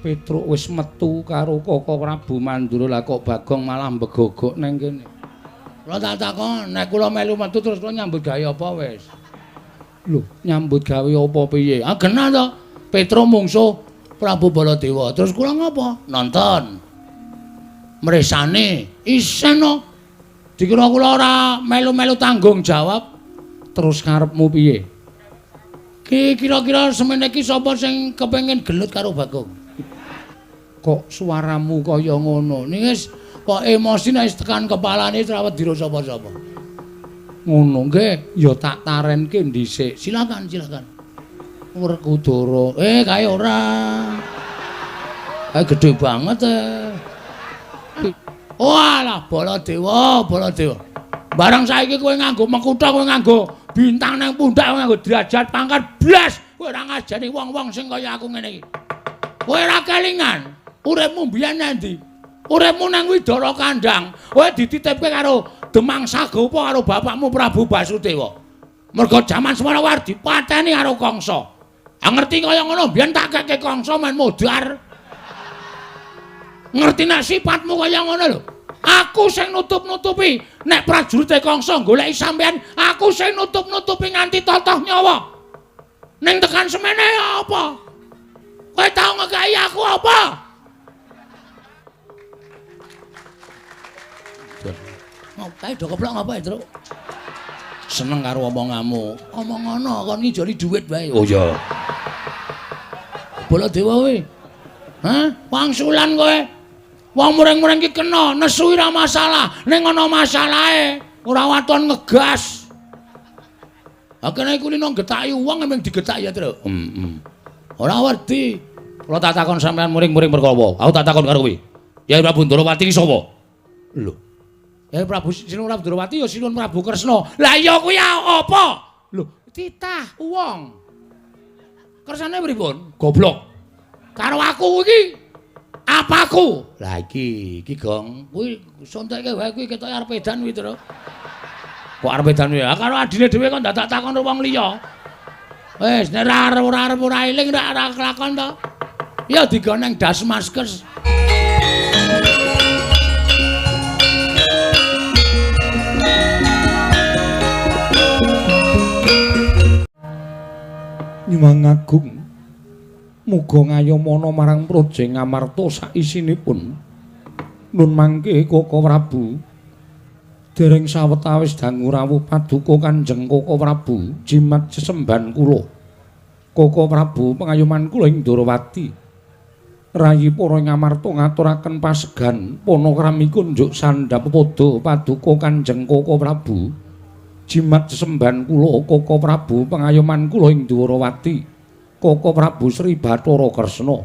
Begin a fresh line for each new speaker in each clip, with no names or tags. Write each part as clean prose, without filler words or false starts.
Petruk wis metu karo Koko Prabu Mandura, lah kok Bagong malah mbegogok nang kene. Kula tak takon, nek kula melu metu terus kula nyambut gawe apa wis? Lho, nyambut gawe apa piye? Ah genah to. Petruk mungsuh Prabu Baladewa. Terus kula ngapa? Nonton. Mresane isen no. Dikira kula ora melu-melu tanggung jawab. Terus karepmu piye? Ki kira-kira semene iki sapa sing kepengin gelut karo Bagong? Kok suaramu kaya ngono? Ning wis kok emosi nek wis tekan kepalane ora wedira sapa-sapa. Ngono nggih, ya tak tarenke dhisik. Silakan, silakan. Werkudara. Kae ora. Kae gedhe banget e. Walah, Baladewa, Baladewa. Barang saiki kowe nganggo mekutha, kowe nganggo bintang nang pundak, kowe nganggo derajat pangkat blas, kowe ora ngajeni wong-wong sing kaya aku ngene iki. Kowe ora kelingan. Uripmu mbiyen nang ndi? Uripmu nang Widara Kandang. Kowe dititipke karo Demang Sagopa karo bapakmu Prabu Basudewa. Mergo jaman semono kowe arep dipateni karo Kangsa. Ah ngerti kaya ngono mbiyen tak keke Kangsa men modar. Ngerti nek sifatmu kaya ngono lho. Aku sing nutup-nutupi nek prajurite Kangsa goleki sampean, aku sing nutup-nutupi nganti totoh nyawa. Ning tekan semene apa? Kowe tau ngekeki aku apa? Ngopo do keplok ngapa, Truk? Seneng karo omonganmu. Omong ngono kon ngijoli dhuwit wae. Oh iya. Baladewa kowe. Hah? Wangsulan kowe. Wong muring-muring ki kena, nesu ora masalah, ning ana masalahe, ora waton ngegas. Ha kene kulino getaki wong emang digetaki ya, Truk. Heeh. Ora wedi. Kula tak takon sampean muring-muring perkara apa? Aku tak takon karo kowe. Yai Prabu Ndorowati ki sapa? Lho. Yai Prabu Sinuwun Prabu Ndorowati ya Sinuwun Prabu Kresna. Lah iya kuwi apa? Lho, titah wong. Kersane pripun? Goblok. Karo aku iki apaku? Lah iki, iki Gong. Kuwi sontekke wae kuwi ketoke arep edan kuwi, Truk. Kok arep edan kuwi? Ah karo adine dhewe kok dadak takon wong liya. Wis nek ora arep ora eling ora kelakon to. Ya digoneng das maskers. Nyuwun agung muga ngayomana marang Praja Ngamarta saisinipun. Nun mangke Koko Prabu dereng sawetawis dangu rawuh paduka Kanjeng Koko Prabu jimat sesembahan kula. Koko Prabu pengayoman kula ing Ndorowati. Rayi para Ngamarta ngaturaken pasegan panakrami kunjuk sandhap pepada paduka Kanjeng Koko Prabu. Jimat sesembahan kula Koko Prabu pengayoman kula ing Ndorowati. Koko Prabu Sri Bathara Kresna.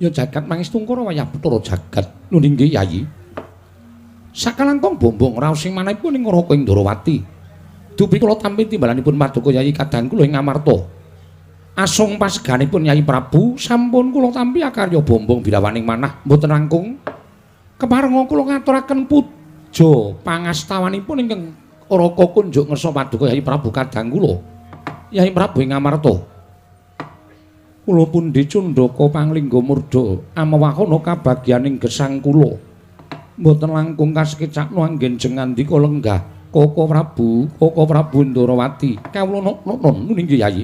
Ya jagat mangestungkara wayah Bathara jagat. Nun inggih Yayi. Sakalangkung bombong raos sing manahipun ing Raka ing Ndorowati. Dupi kula tampi timbalanipun paduka Yayi kadang kula ing Ngamarta. Asung paseganipun Yayi Prabu sampun kula tampi akarya bombong birawaning manah mboten langkung keparenga kula ngaturaken puja pangastawanipun ingkang Raka kunjuk ngersa paduka Yayi Prabu kadang kula. Yayi Prabu ing Ngamarta. Kula pundi cundhaka panglingga murda amewahana kabagyaning gesang kula. Mboten langkung kasekecakno anggen jengandika lenggah Koko Prabu, Koko Prabu Ndorowati. Kawula nun inggih Yayi.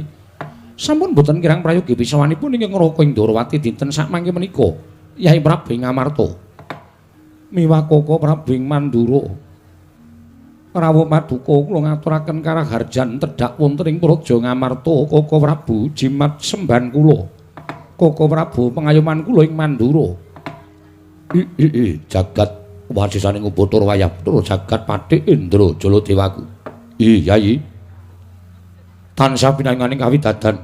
Sampun mboten kirang prayogi pisawanipun ingkang Raka ing Ndorowati dinten sakmangke menika. Yayi Prabu ing Ngamarta. Miwah Koko Prabu ing Mandura. Rawuh paduka kula ngaturaken karaharjan tedhak wonten ing Praja Ngamarta Koko Prabu jimat sembahan kula. Koko Prabu pengayoman kula ing Mandura. I jagat wasisaning Bathara wayah Bathara jagat Patih Indra Jaladewaku. I Yayi. Tansah pinanganing kawidadan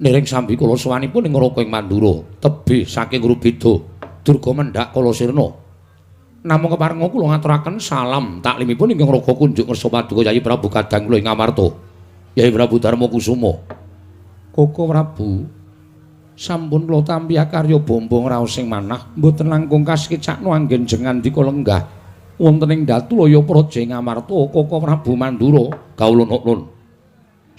niring sambi kula sowanipun ing Raka ing Mandura tebih saking Rubeda durga mendhak kala sirna. Namung keparenga kula ngaturaken salam taklimipun ingkang Raka kunjuk ngersa paduka Yayi Prabu kadang kula ing Ngamarta. Yayi Prabu Darma Kusuma. Koko Prabu sampun kula tampi akarya bombong raos sing manah mboten langkung kasekecakno anggen jengandika lenggah wonten ing Datulaya Praja Ngamarta Koko Prabu Mandura. Kawula nuwun.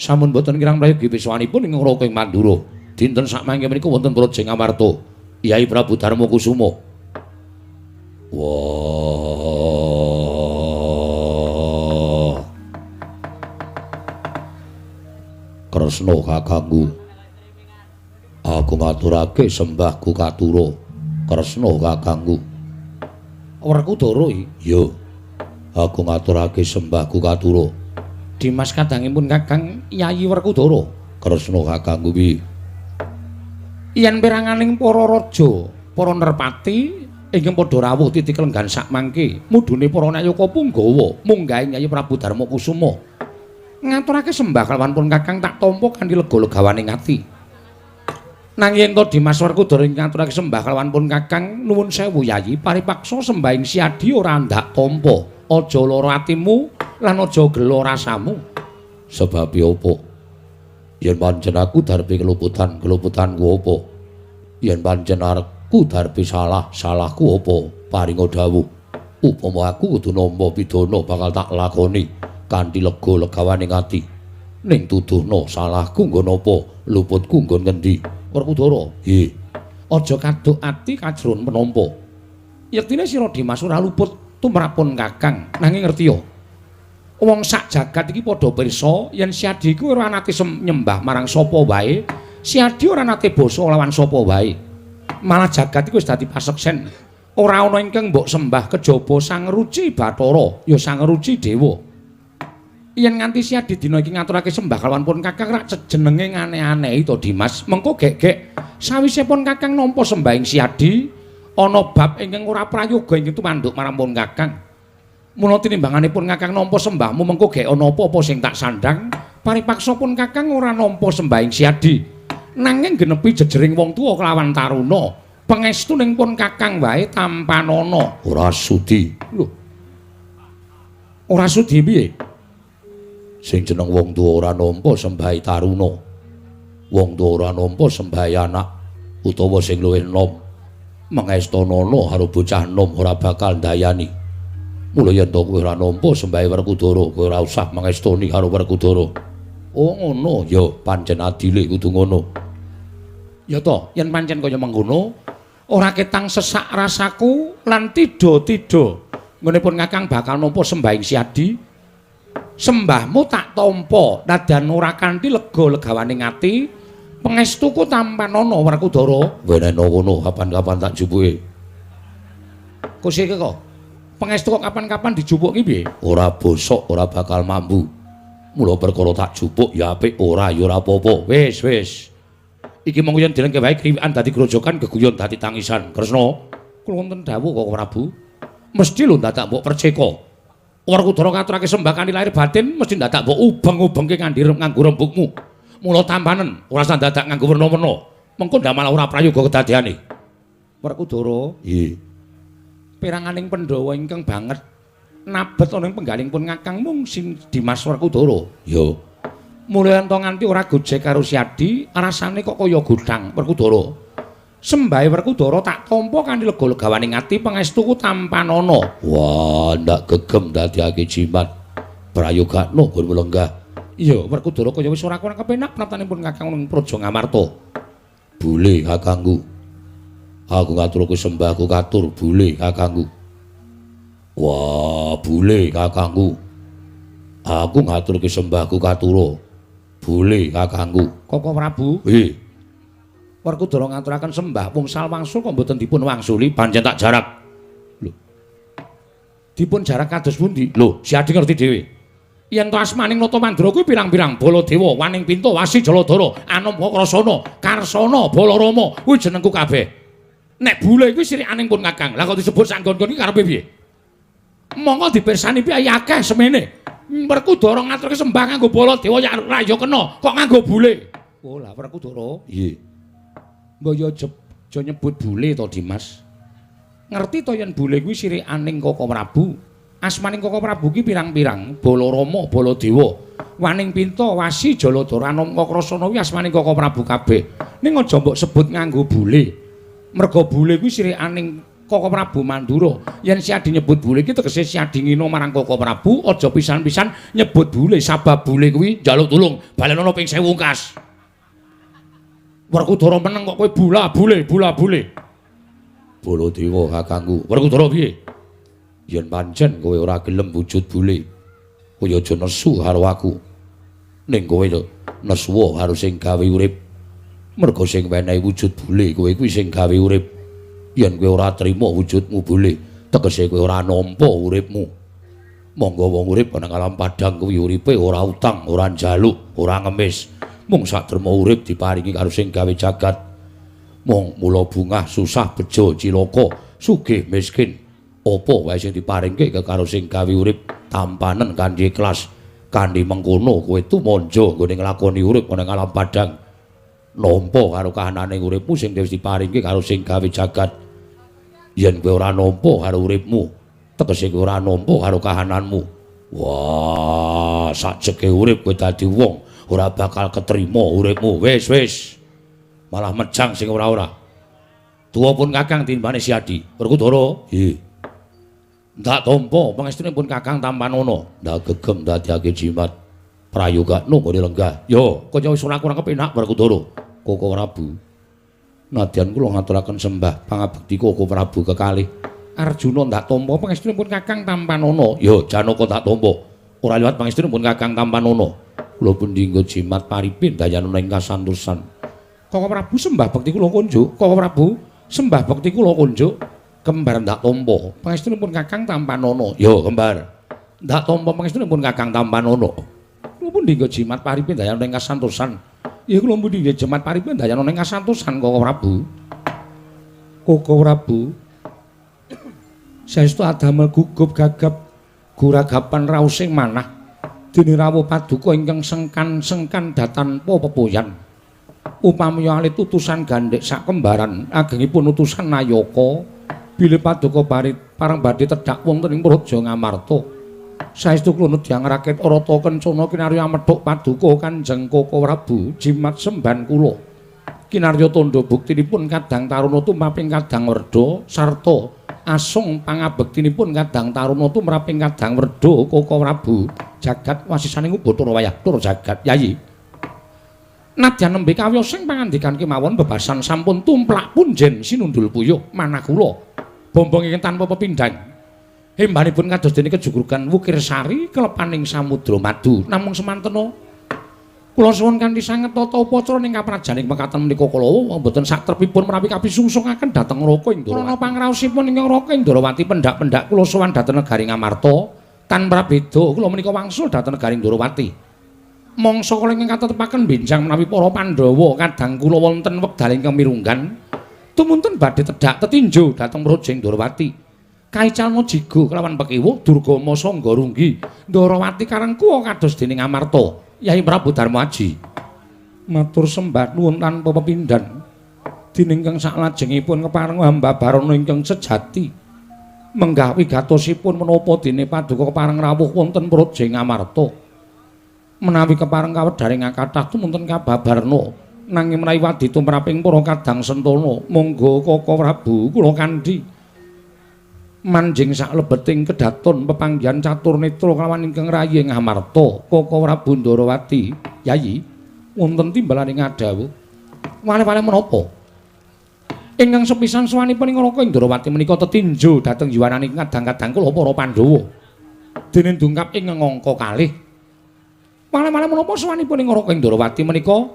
Sampun mboten kirang prayogi pisawanipun ing Raka ing Mandura. Dinten sakmangke menika wonten Praja Ngamarta. Yai Prabu Darma Kusuma. Wah. Kresna kakangku. Aku ngaturake sembahku katura. Kresna kakangku. Werkudara iki? Ya. Aku ngaturake sembahku katura. Dimas kadangipun Kakang Yayi Werkudara. Kresna kakangku piye? Yen peranganing para raja, para nerpati ingkang padha rawuh titi kelenggan sakmangke, mudhune para nayaka punggawa munggahe Yayi Prabu Darma Kusuma. Ngaturake sembah kalawan pun Kakang tak tampa kanthi lega-legawaning ati. Nanging yen to Dimas Werkudara ngaturake sembah kalawan pun Kakang nuwun sewu Yayi, paripaksa sembahing Siadi ora ndak tampa. Aja lara atimu lan aja gela rasamu. Sebab apa? Yen pancen aku darbi keluputan, keluputanku apa? Yen pancen aku darbi salah, salahku apa? Paringa dawuh. Upama aku kudu nampa pidana bakal tak lakoni kanthi lega legawaning ati. Ning tuduhna salahku nggon apa? Luputku nggon ngendi? Werkudara, nggih. Aja kaduk ati kajron penampa. Yektine sira Dimas ora luput tumrapun Kakang, nanging ngerti ya. Wong sak jagat iki padha pirsa yen Siadi iku ora nate nyembah marang sapa wae, Siadi ora nate basa lawan sapa wae. Malah jagat iku wis dadi paseksen. Ora ana ingkang mbok sembah kejaba Sang Ruci Bathara, ya Sang Ruci Dewa. Yen nganti Siadi dina iki ngaturake sembah kalawan pun Kakang rak jenenge ngane-anehi to Dimas. Mengko gek-gek sawise pun Kakang nampa sembahing Siadi, ana bab ingkang ora prayoga ingkang tumanduk marang pun Kakang. Mula tinimbanganipun Kakang nampa sembahmu mengko gek ana apa-apa sing tak sandhang, paripaksa pun Kakang ora nampa sembahing Siadi. Nanging genepi jejering wong tuwa kelawan taruna, pangestuning pun Kakang wae tampanana. Ora sudi. Lho. Ora sudi piye? Sing jeneng wong tuwa ora nampa sembahi taruna. Wong tuwa ora nampa sembahi anak utawa sing luwih enom. Mengestanana karo bocah enom ora bakal ndayani. Mula yen to kowe ora nampa sembahi Werkudara, kowe ora usah mengestoni karo Werkudara. Oh ngono, ya pancen adile kudu ngono. Ya to, yen pancen kaya mengkono, ora ketang sesak rasaku lan tidha-tidha. Nggone pun Kakang bakal nampa sembahing Siadi. Sembahmu tak tampa nadan ora kanthi lega legawaning ati, pangestuku tampanana Werkudara. Wenena kono kapan-kapan tak jupuke. Kusike kok. Pangestu kok kapan-kapan dijupuk ki piye? Ora bosok, ora bakal mambu. Mula perkara tak jupuk ya apik, ora ya ora apa-apa. Wis, wis. Iki monggo yen dilengke wae kriwikan dadi grojokan, geguyon dadi tangisan. Kresna, kula wonten dawuh kok Prabu. Mesti lho dadak mbok perceka. Werkudara ngaturake sembah kanthi lahir batin mesti dadak mbok ubeng-ubengke ngandhi nganggo rembugmu. Mula tampanen, ora usah dadak nganggo werna-werna. Mengko ndak malah ora prayoga kedadeane. Werkudara, nggih. Peranganing Pandhawa ingkang banget nabet ana ing penggaling pun Kakang mung sing Dimas Werkudara. Ya. Mula yen to nganti ora gojek karo Siadi, rasane kok kaya godhang Werkudara. Sembahe Werkudara tak tampa kanthi lega-legawaning ati, pangestuku tampanana. Wah, ndak gegem dadiake jimat. Prayogakno nggon lenggah. Iya, Werkudara kaya wis ora kurang kepenak pratanipun Kakang ning Praja Ngamarta. Bule kakangku. Aku ngaturake sembahku katur bule kakangku. Wah, bule kakangku. Aku ngaturake sembahku katura. Bule kakangku. Koko Prabu? Nggih. Werkudara ngaturaken sembah wungsal wangsul kok mboten dipun wangsuli, pancen tak jarak. Lho. Dipun jarak kados pundi? Lho, Siadi ngerti dhewe. Yen to asmaning Nata Mandra kuwi pirang-pirang Baladewa, Waning Pinta, Wasi Jaladara, Anom Krasana, Karsana, Balarama, kuwi jenengku kabeh. Nek bule kuwi sirikaning pun Kakang. Lah kok disebut sak nggon-nggon iki karepe piye? Monggo dipirsani piye akeh semene. Werkudara ngaturke sembah nganggo Baladewa ya ra ya kena, kok nganggo bule. Oh, lah Werkudara. Nggih. Mbok ya aja nyebut bule to Dimas. Ngerti to yen bule kuwi sirikaning Koko Prabu. Asmaning Koko Prabu ki pirang-pirang, Balarama, Baladewa, Waning Pinta, Wasi Jaladara, Anom Krasana kuwi asmaning Koko Prabu kabeh. Ning aja mbok sebut nganggo bule. Merga bule kuwi sirikaning Koko Prabu Mandura. Yen Siadi nyebut bule iki tegese Siadi ngina marang Koko Prabu, aja pisan-pisan nyebut bule sabab bule kuwi njaluk tulung balenono ping 1000 ungkas. Werkudara meneng kok kowe bula-bule, bula-bule. Baladewa kakangku, Werkudara piye? Yen pancen kowe ora gelem wujud bule, kowe aja nesu karo aku. Ning kowe nesuwa karo sing gawe urip. Merga sing wenehi wujud bule kowe kuwi sing gawe urip. Yen kowe ora trima wujudmu bule, tegese kowe ora nampa uripmu. Monggo wong urip ana alam padhang kuwi uripe ora utang, ora njaluk, ora ngemis. Mung saderma urip diparingi karo sing gawe jagat. Mung mula bungah, susah, bejo, cilaka, sugih, miskin, apa wae sing diparingke karo sing gawe urip tampanen kanthi ikhlas. Kanthi mengkono kowe tumanja nggone nglakoni urip ana alam padhang. Nampa karo kahanane uripmu sing wis diparingke karo sing gawe jagat. Yen kowe ora nampa karo uripmu, tegese kowe ora nampa karo kahananmu. Wah, sajeke urip kowe dadi wong ora bakal ketrima uripmu. Wis, wis. Malah mejang sing ora-ora. Tuwa pun Kakang timbane Siadi. Werkudara, nggih. Ndak tampa pangestunipun Kakang tampanana. Ndak gegem dadiake jimat. Prayogakno nggone lenggah. Yo, kaya wis ora kurang kepenak Werkudara. Koko Prabu. Nadyan kula ngaturaken sembah pangabekti Koko Prabu kekalih. Arjuna ndak tampa pangestunipun Kakang tampanana. Yo, Janaka ndak tampa. Ora liwat pangestunipun Kakang tampanana. Kula pundi nggo jimat paripin dayanana ing kasantosan. Koko Prabu sembah bekti kula kunjuk. Koko Prabu sembah bekti kula kunjuk. Kembar ndak tampa pangestunipun Kakang tampanana. Yo, kembar. Ndak tampa pangestunipun Kakang tampanana. Kula pundi nggo jimat paripin dayanana ing kasantosan. Ya kula pundi nggo jimat paripin dayanana ing kasantosan Koko Prabu. Koko Prabu saestu adamel gugup gagap guragapan raosing manah dene rawuh paduka ingkang sengkan-sengkan datanpa pepoyan. Upami alit utusan gandhek sak kembaran agengipun utusan nayaka bilih paduka barit parang badhe tedhak wonten ing Praja Ngamarta. Saestu kula nedyang raket Rata Kencana kinarya amethuk paduka Kanjeng Koko Prabu jimat semban kula. Kinarya tandha buktinipun kadang taruna tumraping kadang werda sarta asung pangabektinipun kadang taruna tumraping kadang werda Koko Prabu jagat wasisaning Bathara wayah tur jagat Yayi. Nadyan nembe kawiyosing pangandikan kemawon bebasan sampun tumplak punjen sinundul puyuh manah kula. Bombong ingkang tanpa pepindhan. Hembanipun kados dene kejugrugan Wukir Sari kelepaning samudra madu. Namung semantena kula suwun kanthi sanget tata upacara ing kaprajaning mekaten menika kala wau mboten satrepipun menawi kapisungsungaken dhateng Raka ing Ndrawati. Pangraosipun ingkang Raka ing Ndrawati pendak-pendak kula sowan dhateng negari Ngamarta tanpa beda kula menika wangsul dhateng negari Ndrawati. Mangsa kala ingkang katetepaken benjang menawi para Pandhawa kadang kula wonten wekdal ingkang mirunggan tumunten badhe tedhak tetinju dhateng Praja Ndrawati. Kaicalna jigo kelawan pekiwuh Durgama Sangga Runggi Ndrawati karangkuwa kados dening Amarta. Yai Prabu Darmaji matur sembah nuwun tanpa pepindhan dening ingkang saklajengipun kepareng hamba barana ingkang sejati menggah wigatosipun menapa dene paduka kepareng rawuh wonten Praja Ngamarta. Menawi kepareng kawedharing kathah tumunten kababarna nanging menawi wadi tumraping para kadang sentana monggo Koko Prabu kula kandhi manjing saklebeting kedaton pepanggihan catur netra kelawan ingkang rayi Ngamarta Koko Prabu Ndrawati. Yayi wonten timbalaning ngadhawuh wale-wale menapa ingkang sepisan sowanipun ing Raka Ndrawati menika tetinju dhateng yuwananing kadang-kadang kula para Pandhawa dene dungkap ing angka kalih. Wale-wale menapa sowanipun ing Raka Ndrawati menika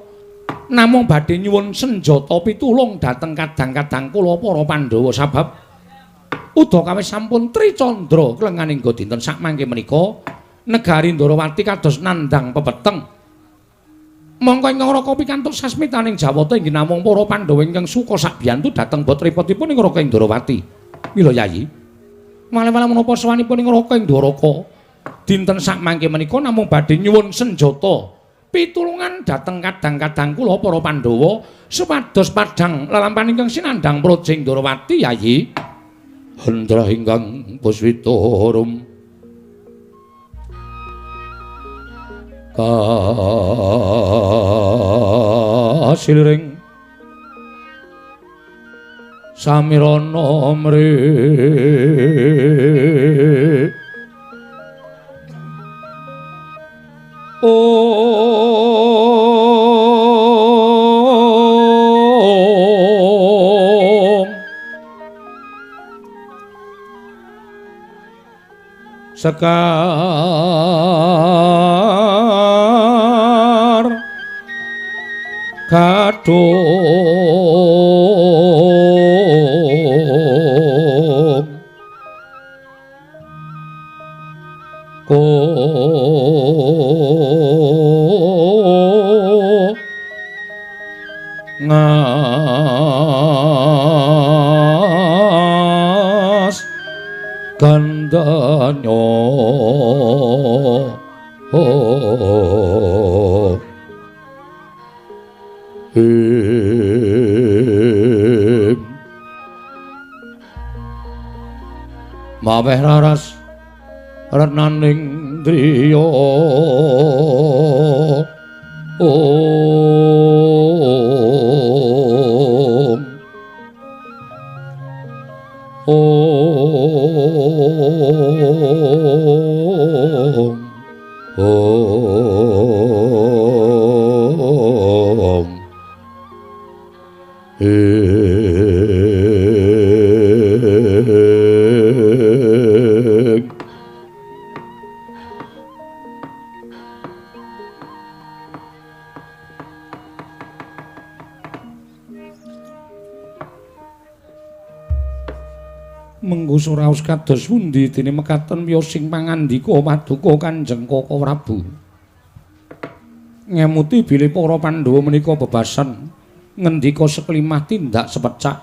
namung badhe nyuwun senjata pitulung dhateng kadang-kadang kula para Pandhawa sabab uda kawis sampun tricandra klenganing dinten sakmangke menika negari Ndrawati kados nandhang pepeteng. Mongko ingkang Raka pikantuk sasmitaning Jawata inggih namung para Pandhawa ingkang suka sabiyantu dhateng botripotipun ing Raka Ndrawati. Mila Yayi, wale-wale menapa sowanipun ing Raka ing Dwaraka dinten sakmangke menika namung badhe nyuwun senjata pitulungan dhateng kadang-kadang kula para Pandhawa supados padhang lelampahan ingkang sinandhang Praja Ndrawati. Yayi. Hendra ingkang puswita rum kasiliring samirana mri Sekar Gadung ko ngas gandanyo maweh raras renaning driya om om om Mengko raos kados pundi dene mekaten wiyosing pangandika paduka Kanjeng Kaka Prabu. Ngemuti bilih para Pandhawa menika bebasan ngendika sekelimah tindak sepecak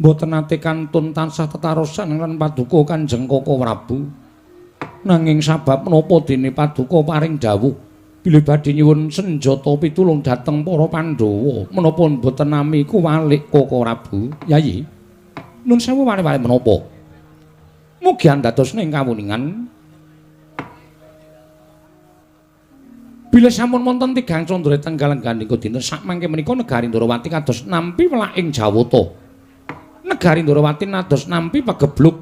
mboten nate kantun tansah tetarosan lan paduka Kanjeng Kaka Prabu. Nanging sabab menapa dene paduka paring dawuh bilih badhe nyuwun senjata pitulung dhateng para Pandhawa menapa mboten nami kuwalik Kaka Prabu? Yayi, nun sewu wale-wale menapa? Mugi andadosna ing kawuningan bilih sampun wonten tigang candra tenggal gandika dinten sakmangke menika negari Ndrawati kados nampi welaking Jawata. Negari Ndrawati nados nampi pagebluk.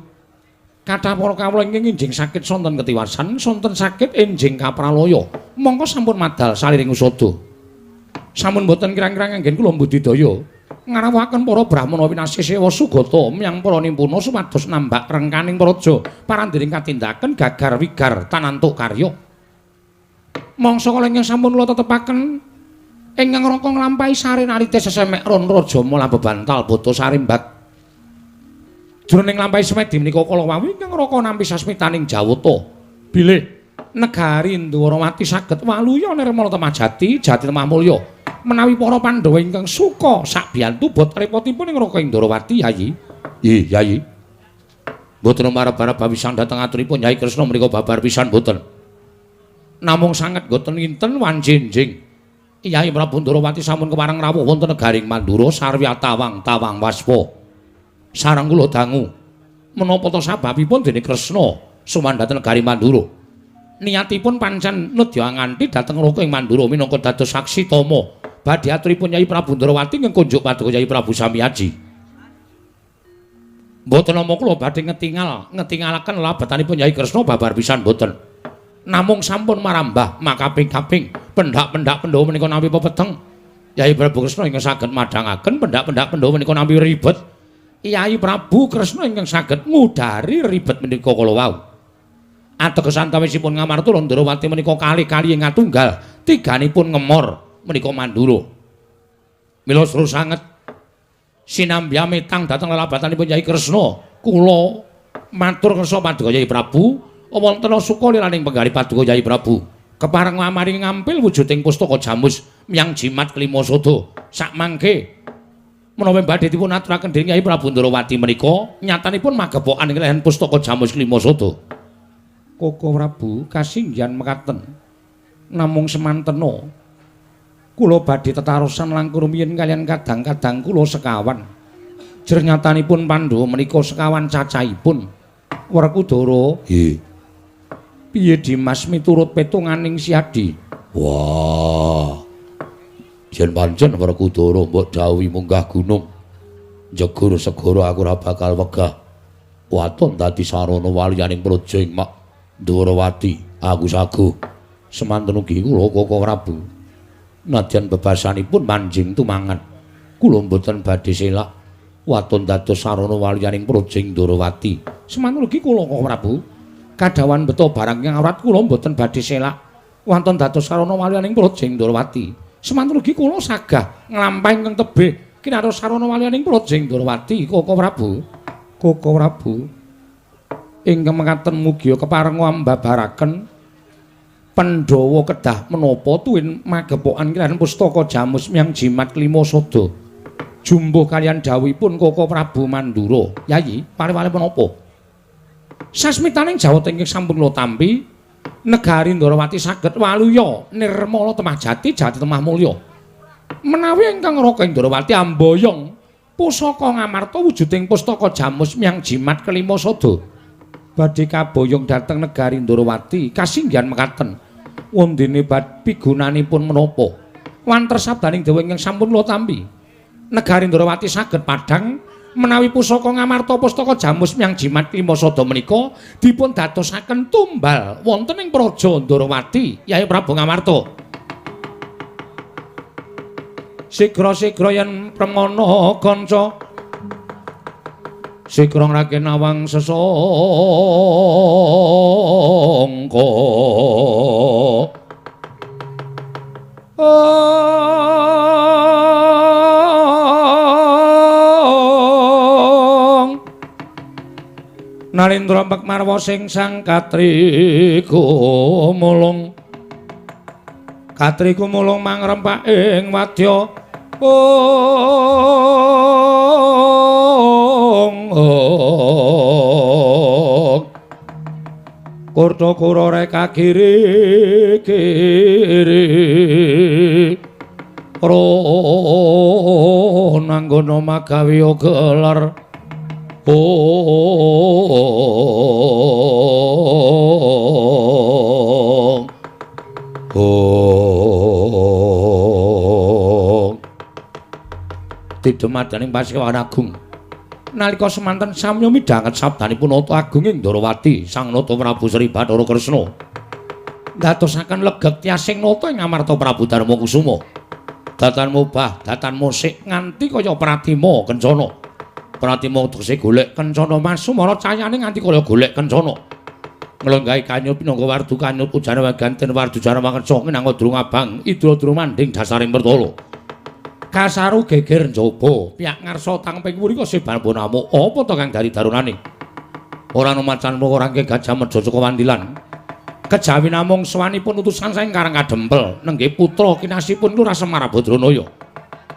Kathah para kawula ingkang enjing sakit sonten ketiwasan, sonten sakit enjing kapralaya. Mongko sampun madal saliring usada. Sampun boten kirang-kirang anggen kula mbudidaya ngrawuhaken para brahmana winasih sewa sugata miyang para nimpuna supados nambak rengkaning praja parandiring katindaken gagar wigar tanantuk karya. Mangsa kala ingkang sampun kula tetepaken ingkang raka nglampahi sare narite sesemek ron raja mula bebantal bata sarimbak. Jroning nglampahi semedi menika kala wau ingkang raka nampi sasmitaning Jawata bilih negari Ndwarawati saged waluya nirmala temah jati jati temah mulya. Menawi para Pandhawa ingkang suka sabiyantu bot repotipun ing Raka Ndrawati Yayi. Nggih, Yayi. Mboten marep-arep bawisan dhateng aturipun Yai Kresna menika babar pisan mboten. Namung sanget mboten kinten wanjenjing. Yai Prabu Ndrawati sampun kepareng rawuh wonten negaring Mandura sarwi atawang-tawang waspa. Sareng kula dangu menapa ta sababipun dene Kresna sowan dhateng negari Mandura? Niatipun pancen nedya nganti dhateng Raka ing Mandura minangka dados saksi tama badhe aturipun Yai Prabu Ndrawati ingkang kunjuk paduka Yai Prabu Samiaji. Mboten nampa kula badhe ngetingalaken labetanipun Yai Kresna babar pisan mboten. Namung sampun marambah makaping-kaping pendak-pendak Pandhawa menika nampi pepeteng. Yai Prabu Kresna ingkang saged madhangaken pendak-pendak Pandhawa menika nampi ribet. Yai Prabu Kresna ingkang saged ngudari ribet menika kala wau. Ateges antawisipun ngamarta Ndrawati menika kali-kali ing atunggal tiganipun ngemor menika Mandura. Mila seru sanget sinambi amitang dhateng lelabatanipun Yai Kresna. Kula matur kersa paduka Yai Prabu wonten suka liraning penggalih paduka Yai Prabu. Kepareng ngamaring ngampil wujuding pustaka jamus miyang jimat kelima sada. Sakmangke menawi badhe dipun aturaken dening Yai Prabu Ndrawati menika nyatanipun magepokan ing lehen pustaka jamus kelima sada. Kaka Prabu kasinggihan mekaten. Namung semantena kula badhe tetarosan langkung rumiyin kaliyan kadang-kadang kula sekawan. Jernyatanipun Pandhawa menika sekawan cacahipun. Werkudara, nggih. Piye Dimas miturut petunganing Siadi? Wah. Yen pancen Werkudara mbok dawuhi munggah gunung, njegur segara aku ora bakal wegah. Waton dadi sarana waliyaning praja ing Mak Ndrawati, aku saguh. Semanten ugi kula Kaka Prabu. Nadyan bebasanipun manjing tumangan, kula mboten badhe selak waton dados sarana waliyaning praja ing Ndrawati. Semanten ugi kula Kaka Prabu. Kadhawan beto barang ing awrat kula mboten badhe selak. Wonten dados sarana waliyaning Praja Ndrawati. Semanten ugi kula sagah nglampahi ingkang tebih kinaros sarana waliyaning Praja Ndrawati. Koko Prabu. Koko Prabu. Ingkang mekaten mugia kepareng ambabaraken Pandhawa kedah menapa tuwin magepokan kaliyan pustaka Jamus Myang Jimat Klima Sada. Jumbuh kaliyan dawuhipun Koko Prabu Mandura. Yayi, pare-pare menapa? Sasmitaning jawata ingkang sampun kula tampi, negari Ndrawati saged waluya nirmala temah jati jati temah mulya. Menawi ingkang Raka Ndrawati amboyong pusaka Ngamarta wujuding pustaka Jamus Myang Jimat Kelima Sada badhe kaboyong dhateng negari Ndrawati kasinggihan mekaten. Wondene bad pigunanipun menapa? Wanter sabdaning dewa ingkang sampun kula tampi. Negari Ndrawati saged padhang menawi pusaka Ngamarta pustaka Jamus Myang Jimat Klima Sada menika dipun dadosaken tumbal wonten ing Praja Ndrawati. Yai Prabu Ngamarta. Sigra-sigra yen premana kanca sigra ngrake nawang sesangka. Narendra Pekmarwa sing sang katri gumulung. Katri gumulung mangrempak ing wadya. Kurta kura reka kiri kiri. Ron anggono magawe gelar. Oh, oh, tidumadaning Pasewan Agung. Nalika semanten samya midhanget sabdanipun Nata Agung ing Ndrawati, Sang Nata Prabu Sri Bathara Kresna ndadosaken legeg tiasing nata ing Amarta Prabu Darma Kusuma. Datan mubah, datan musik nganti kaya pratima kencana. Pratima tegese golek kencana masumara cayane nganti kaya golek kencana. Nglenggahi kanyut pinangka wardu kanyut ujana waganten wardu jana mangerca minangka drung abang idra drumanding dasaring pertala. Kasaru geger njaba piyak ngarsa tangping wurika sebar namuk apa to kang dari darunane. Ora ana macan ora rangke gajah medha saka wandilan. Kejawi namung sowanipun utusan saking Karang Kadempel nenggih putra kinasipun Lurah Semar Badranaya.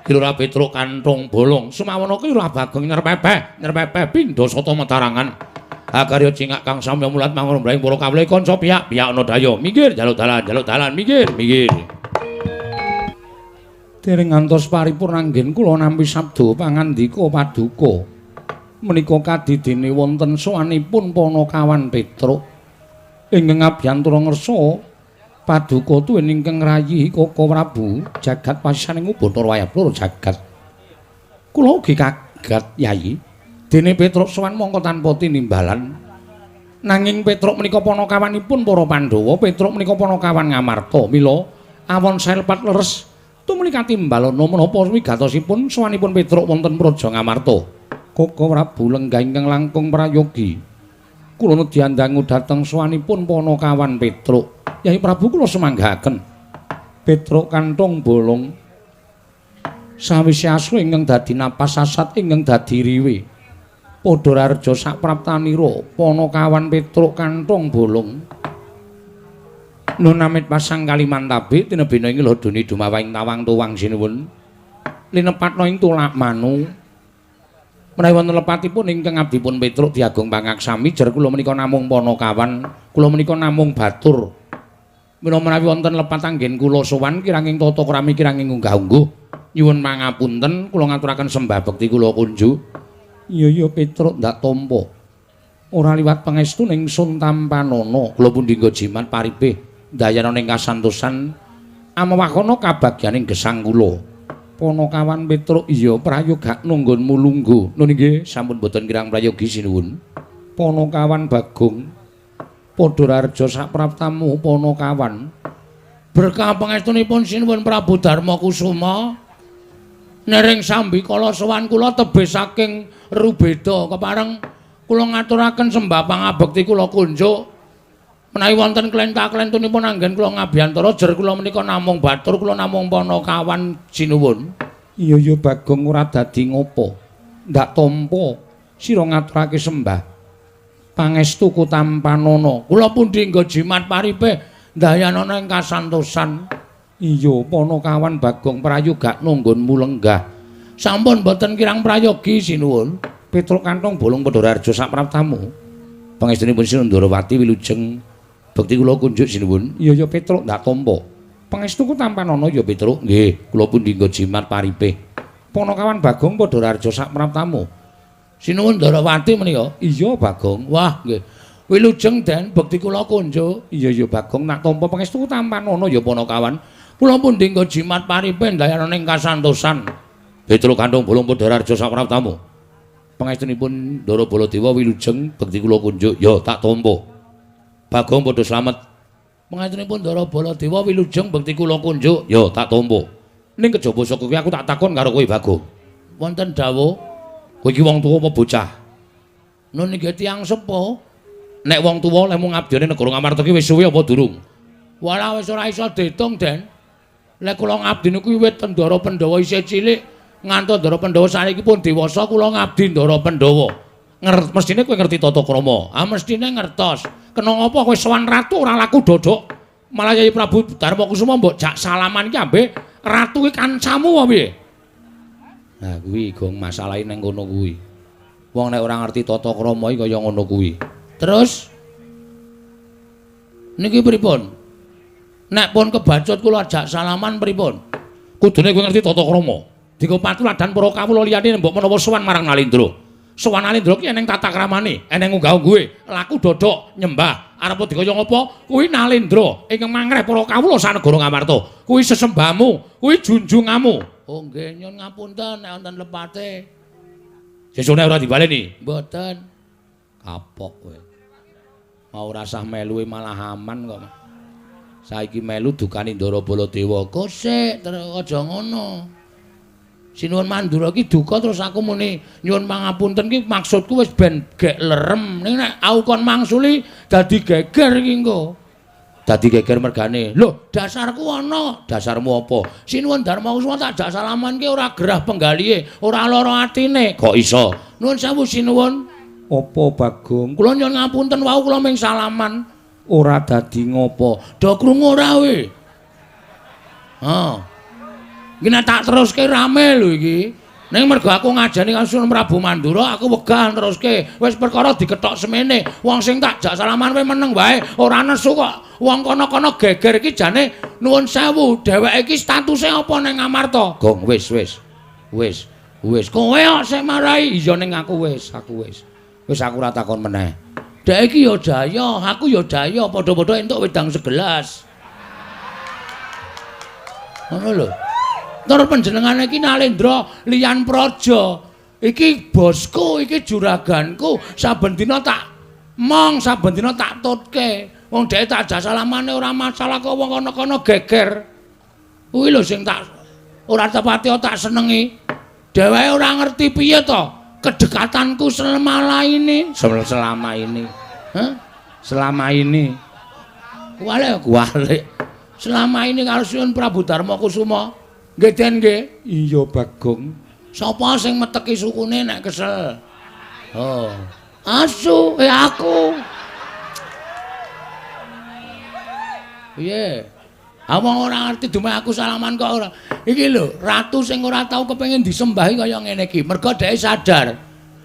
Lurah Petruk kanthong bolong sumawana ki Lurah Bagong nyerpepeh nyerpepeh pindha sata metarangan. Akarya cingak kang samya mulat mangun mrahing para kawula kanca piyak piyak ana daya minggir jaluk dalan jaluk dalan minggir minggir. Dereng ngantos paripurna anggen kula nampi sabda pangandika paduka. Menika kadidene wonten sowanipun Panakawan Petruk ingkang abyantura ngersa paduka tuwin ingkang rayi Koko Prabu jagat pasisaning Bathara Wayah Blora jagat. Kula ugi kaget Yayi. Dene Petruk sowan mongko tanpa tinimbalan. Nanging Petruk menika panakawanipun para Pandhawa, Petruk menika panakawan Ngamarta. Mila awon saelepat leres tumuli katimbalana menapa wigatosipun sowanipun Petruk wonten Praja Ngamarta. Koko Prabu lenggah ingkang langkung prayogi. Kula nedyandangu dhateng sowanipun panakawan Petruk. Yai Prabu kula semanggaken. Petruk kanthong bolong sawise asu ingkang dadi napas sasat ingkang dadi riwe. Padha rareja sapraptanira panakawan Petruk kanthong bolong. Nun amit pasang Kalimantabe tinebina ing lodone dumawahing tawang tuwang sinuwun. Linepatna ing tulak manu. Menawi wonten lepatipun ingkang abdipun Petruk diagung pangaksami jer kula menika namung panakawan, kula menika namung batur. Mila menawi wonten lepat anggen kula sowan kiranging tata krami kiranging unggah-ungguh nyuwun pangapunten kula ngaturaken sembah bekti kula kunjuk. Iya iya Petruk ndak tampa. Ora liwat pangestu ning sun tampanana kula pundi nggo jimat paripih ndayana ning kasantosan amewakana kabagyaning gesang kula. Panakawan Petruk iya prayogakno nggonmu lungguh. Nun inggih sampun boten kirang prayogi sinuwun. Panakawan Bagong padha rareja sapraptamu Panakawan. Berkah pangestunipun sinuwun Prabu Darma Kusuma. Nering sambikala sowan kula tebih saking Rubeda kepareng kula ngaturaken sembah pangabekti kula kunjuk. Menawi wonten klenta-klentunipun anggen kula ngabiyantara jer kula menika namung batur kula namung panakawan sinuwun. Iya ya Bagong ora dadi ngopo. Ndak tampa sira ngaturake sembah. Pangestu kutampanana. Kula pundi nggo jimat paripe ndayanana ing kasantosan. Iya panakawan Bagong prayogakno nggonmu lenggah. Sampun boten kirang prayogi sinuwun. Petruk Kantong Bolong Padhararja sapraptamu. Pangestunipun Sinuwun Ndarawati wilujeng bekti kula kunjuk sinuwun. Iya ya Petruk ndak tampa. Pangestuku tampanana ya Petruk. Nggih, kula pundi nggo jimat paripe. Panakawan Bagong Padhararja sapraptamu. Sinuwun Ndarawati menika. Iya Bagong. Wah nggih. Wilujeng Den bekti kula kunjuk. Iya ya Bagong nak tampa pangestuku tampanana ya panakawan. Kula pundi nggo jimat paripe ndayanana ing kasantosan. Petruk Kantong Bolong Padhararja sapraptamu. Pangestunipun Ndara Baladewa wilujeng bekti kula kunjuk. Ya tak tampa. Bagong padha slamet. Pangestunipun Ndara Baladewa wilujeng bekti kula kunjuk. Ya tak tampa. Ning kejaba saka kuwi aku tak takon karo kowe Bagong. Wonten dawuh, kowe iki wong tuwa apa bocah? Nun nggih tiyang sepuh. Nek wong tuwa lehmu ngabdiane negara Ngamarta ki wis suwe apa durung? Walah wis ora iso diitung, Den. Lek kula ngabdi niku wiwit Ndara Pandhawa isih cilik ngantos Ndara Pandhawa saniki pun dewasa kula ngabdi Ndara Pandhawa. Mestine kowe ngerti tata krama. Ah mestine ngertos. Kena ngapa kowe sowan ratu ora laku dodok. Malah Yai Prabu Darma Kusuma mbok jak salaman iki ambe ratu iki kancamu apa piye? Nah kuwi gong masalahe ning kono kuwi. Wong nek ora ngerti tata krama iki kaya ngono kuwi. Terus niki pripun? Nek pun kebacut kula ajak salaman pripun? Kudune kowe ngerti tata krama. Dienggo patuladan para kawula liyane mbok menawa sowan marang Nalendra. Sowan Nalendra ki eneng tata kramane, eneng unggah-ungguhe, laku dodok nyembah. Arep dikaya ngapa? Kuwi Nalendra ingkang mangreh para kawula sanegara Ngamarta. Kuwi sesembahmu, kuwi junjunganmu. Oh nggih nyun ngapunten nek wonten lepate. Sesune ora dibaleni? Mboten. Kapok kowe. Mau rasah melu malah aman kok. Saiki melu dukani Ndara Baladewa. Kosek terus aja ngono. Sinuwun Mandura ki duka terus aku muni nyuwun pangapunten ki maksudku wis ben gek lerem. Ning nek aku kon mangsuli dadi geger iki engko. Dadi geger mergane. Lho, dasarku ana. Dasarmu apa? Sinuwun Darma Kusuma tak jak salaman ki ora gerah penggalihe, ora lara atine. Kok iso? Nuwun sewu sinuwun. Apa Bagong? Kula nyuwun ngapunten wau kula ming salaman. Ora dadi ngopo. Do krungu ora kowe? Ha. Iki nek tak teruske rame lho iki. Ning mergo aku ngajani karo Sunan Prabu Mandura, aku wegah teruske. Wis perkara dikethok semene. Wong sing tak jak salaman kowe meneng wae, ora nesu kok. Wong kono-kono geger iki jane nuwun sewu, dheweke iki statuse apa ning Ngamarta? Gong wis wis. Wis, wis. Kowe kok sing marai? Iya ning aku wis, aku wis. Wis aku ora takon meneh. Dhek iki ya daya, aku ya daya, padha-padha entuk wedang segelas. Ngono lho. Tur panjenengane iki Nalendra liyan praja. Iki bosku, iki juraganku, saben dina tak mong, saben dina tak tutke. Wong dhek tak jak salamane ora masalah kok wong kono-kono geger. Kuwi lho sing tak ora tepati tak senengi. Dheweke ora ngerti piye to kedekatanku selama ini. Selama ini. Hah? Selama ini. Kuwalik, kuwalik. Selama ini karo Sunan Prabu Darma Kusuma. Nggih Den nggih. Iya Bagong. Sapa sing meteki sukune nek kesel? Oh. Asu, aku. Piye? Ah wong ora ngerti dumeh aku salaman kok ora. Iki lho, ratu sing ora tau kepengin disembahi kaya ngene iki. Mergo dheke sadar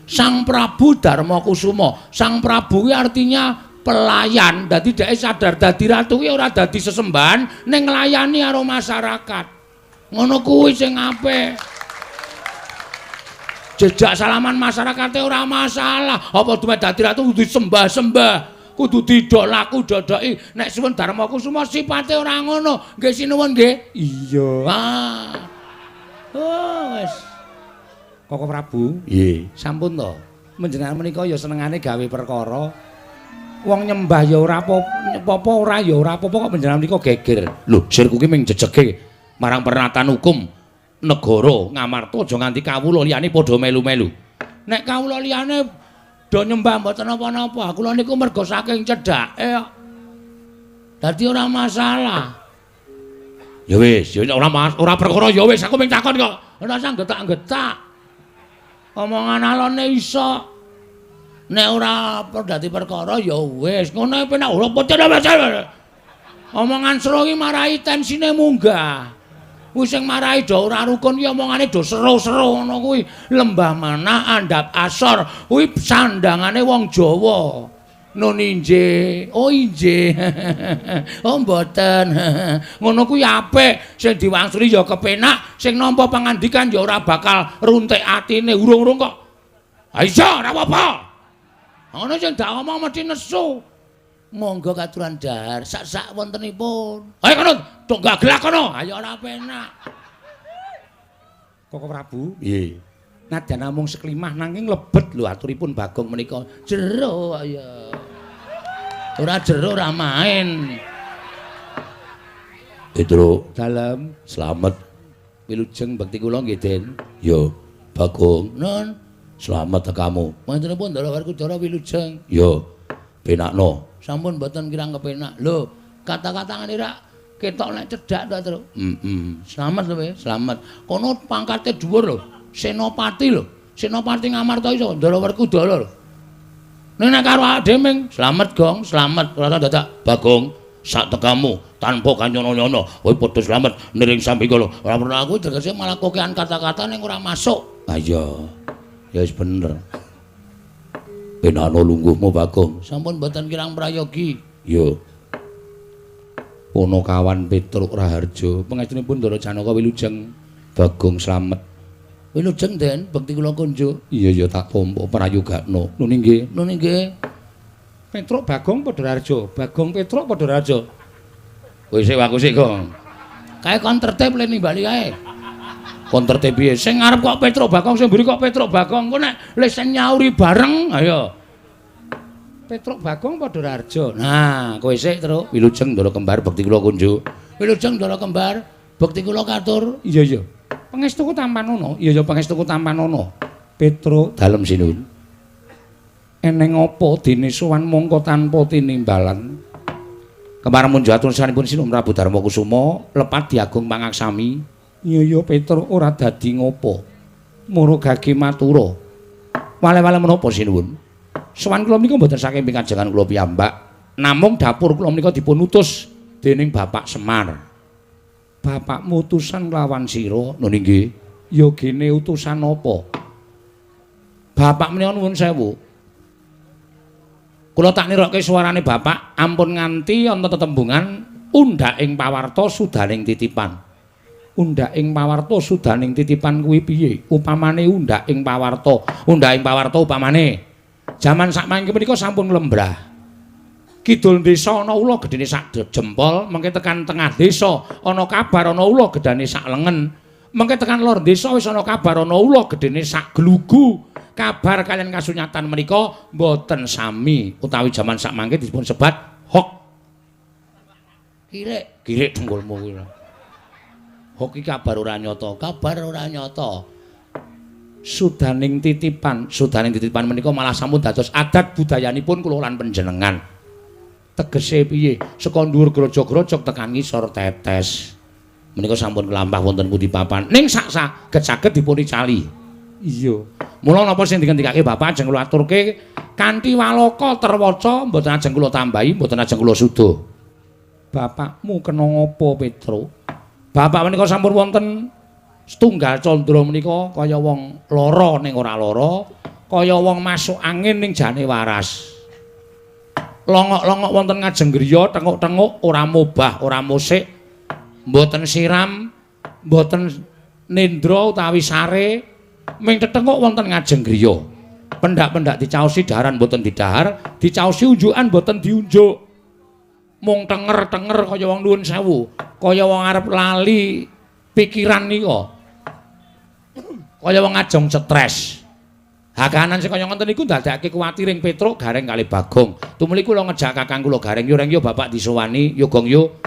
Sang Prabu Darma Kusuma. Sang Prabu kuwi artinya pelayan. Dadi dheke sadar dadi ratu kuwi ora dadi sesembahan ning nglayani karo masyarakat. Ngono kuwi sing apik. Jejak salaman masyarakate ora masalah. Apa dumeh dadi ratu kudu disembah-sembah, kudu didok laku dodoki. Nek Sunan Darma Kusuma sipate ora ngono. Nggih sinuwun nggih. Iya. Ah. Oh wis. Koko Prabu. Nggih. Sampun to. Panjenengan menika ya senengane gawe perkara. Wong nyembah ya ora apa-apa, ora ya ora apa-apa kok panjenengan menika geger. Lho, sirku ki ming jejege marang pernatan hukum negara Ngamarta aja nganti kawula liyane padha melu-melu. Nek kawula liyane do nyembah mboten napa-napa. Kula niku mergo saking cedhake kok.
Dadi ora masalah. Ya wis, ya ora ora perkara ya wis, aku mung takon kok. Ora usah getak-getak. Omongan alone iso. Nek ora dadi perkara ya wis, ngono penak ora pecah. Omongan seru iki marai tensine munggah. Kuwi sing marai do ora rukun ki omongane do seru-seru ngono kuwi. Lembah manah andhap asor kuwi sandangane wong Jawa. Nun injih, oh injih. Oh mboten. Ngono kuwi apik, sing diwangsuli ya kepenak, sing nampa pangandikan ya ora bakal runtik atine urung-urung kok. Ha iya, ora apa-apa. Ngono sing dak omong mesti nesu. Monggo katuran dahar sak-sak wontenipun. Ayo kono, tok gaglak kono. Ayo ora penak.
Koko Prabu, nggih. Nadyan namung seklimah nanging lebet lho aturipun Bagong menika.
Jero ya. Ora jero ora main.
Petro, dalem slamet. Wilujeng bekti kula nggih, Den. Yo, Bagong.
Nun,
slamet tekamu.
Mantenipun Ndara Werkudara wilujeng.
Yo, penakno.
Sampun mboten kirang kepenak. Lho, kata-kata ngene rak ketok nek cedhak to, Tru.
Heeh.
Slamet lho, slamet. Kono pangkate dhuwur lho. Senopati lho. Senopati Ngamarta iso Ndara Werkudara lho. Nek karo awake dhewe ming slamet, Gong, slamet. Ora dadak
Bagong, sak tekamu tanpa kanyono-nyono. Kowe padha slamet niring sambikala.
Ora perlu aku tegese malah kokean kata-kata ning ora masuk.
Ha iya. Ya wis bener. Penano lungguhmu Bagong.
Sampun mboten kirang prayogi.
Yo. Ponokawan Petruk Raharja, pangestunipun Ndara Janaka wilujeng. Bagong slamet.
Wilujeng Den, bekti kula kunjuk.
Iya ya tak tampa prayogakno. Nun inggih.
Nun inggih.
Petruk Bagong padha Raharja, Bagong Petruk padha Raharja. Kowe sik aku sik, Gong.
Kae kon tertib le nimbali kae.
Kon tertib piye? Sing ngarep kok Petruk Bagong, sing mburi kok Petruk Bagong. Engko nek lesen nyauri bareng, ayo. Petruk Bagong padha Raharja. Nah, kowe sik, Truk. Wilujeng Ndara Kembar bekti kula kunjuk.
Wilujeng Ndara Kembar, bekti kula katur.
Iya iya. Pangestuku tampanono. Iya iya pangestuku tampanono. Petruk dalem sinuwun. Eneng apa dene sowan mongko tanpa tinimbalan? Kembar munjuk atur sanipun Sinuwun Prabu Darma Kusuma lepat diagung pangaksami. Iya iya Petruk ora dadi ngopo. Mara gage matura. Wale-wale menapa sinuwun? Sowan kula menika mboten saking pikajengan kula piyambak. Namung dapur kula menika dipun utus dening Bapak Semar. Bapakmu utusan lawan sira. Nun inggih. Ya gene utusan apa? Bapak menika nuwun sewu. Kula tak nirokke suarane bapak ampun nganti ana tetembungan undhak ing pawarta sudaning titipan. Undhak ing pawarta sudaning titipan kuwi piye? Upamane undhak ing pawarta, undhak ing pawarta upamane jaman sakmangke menika sampun lembrah. Kidul desa ana ula gedene sak jempol, mengke tekan tengah desa ana kabar ana ula gedane sak lengen. Mengke tekan lor desa wis ana kabar ana ula gedene sak glugu. Kabar kalian kasunyatan menika mboten sami utawi jaman sakmangke dipun sebat hok.
Kirik,
kirik dengkulmu kuwi.
Hok iki kabar ora nyata, kabar ora nyata.
Sudaning titipan, sudaning titipan menika malah sampun dados adat budayanipun kula lan panjenengan. Tegese piye? Saka dhuwur grojog-grojog tekan ngisor tetes. Menika sampun kelampah wonten pundi papan. Ning sak saged-saged dipun icali. Iya. Mula napa sing dingendikake Bapak ajeng kula aturke kanthi waloka terwaca mboten ajeng kula tambahi, mboten ajeng kula suda. Bapakmu kena ngapa, Petruk? Bapak menika sampun wonten setunggal candra menika kaya wong lara ning ora lara, kaya wong masuk angin ning jane waras. Longok-longok wonten ngajeng griya, tenguk-tenguk ora mobah, ora musik, mboten siram, mboten nendra utawi sare, ming tetenguk wonten ngajeng griya. Pendak-pendak dicaosi daharan mboten didahar, dicaosi unjukan mboten diunjuk. Mung tenger-tenger kaya wong nuwun sewu, kaya wong arep lali pikiran nika. Kaya wong ajeng stres. Hakanan sing kaya ngoten niku ndadekake kuwatiring Petruk Gareng kali Bagong. Tumuli kula ngejak kakang kula Gareng, yo reng yo bapak disowani, yo gong yo.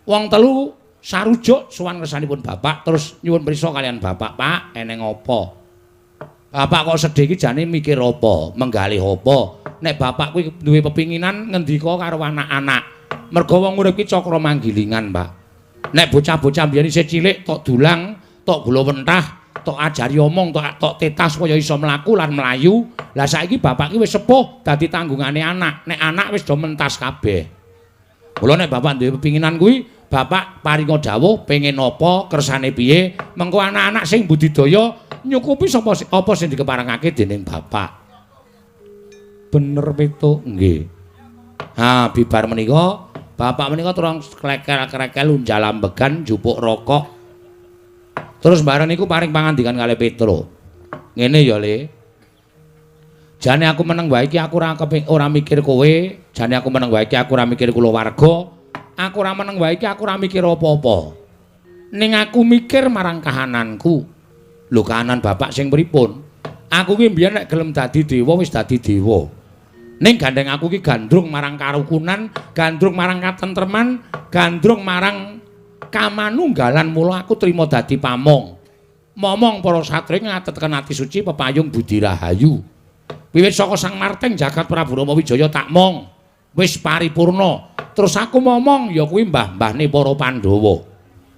Wong telu sarujuk sowan ngersanipun bapak terus nyuwun prisa kalian bapak, Pak, eneng apa? Bapak kok sedih iki jane mikir apa, menggalih apa? Nek bapak kuwi duwe pepinginan ngendika karo anak-anak. Merga wong urip ki cakra manggilingan, Pak. Nek bocah-bocah mbiyen isih cilik tok dulang, tok gula wentah, tok ajari omong, tok tetas kaya iso mlaku lan mlayu. Lah saiki bapak ki wis sepuh dadi tanggungane anak. Nek anak wis do mentas kabeh. Mula nek bapak duwe pepinginan kuwi, bapak paringa dawuh pengin apa, kersane piye, mengko anak-anak sing budidaya nyukupi sapa apa sing dikeparengake dening bapak. Bener Petuk? Nggih. Ha, bibar menika bapak menika terus klekel-klekel unjal ambegan njupuk rokok. Terus bareng niku paring pangandikan kalih Petruk. Ngene ya, Le. Jane aku meneng wae iki aku ora mikir kowe, jane aku meneng wae iki aku ora mikir kulawarga, aku ora meneng wae iki aku ora mikir apa-apa. Ning aku mikir marang kahananku. Lho kahanan bapak sing pripun? Aku ki mbiyen nek gelem dadi dewa wis dadi dewa. Ning gandeng aku ki gandrung marang karukunan, gandrung marang katentreman, gandrung marang kamanunggalan, mula aku trima dadi pamong. Momong para satriya ngatetken ati suci pepayung budi rahayu. Wiwit saka Sang Marting jagat Prabu Rama Wijaya tak mong, wis paripurna. Terus aku momong ya kuwi mbah-mbahne para Pandhawa.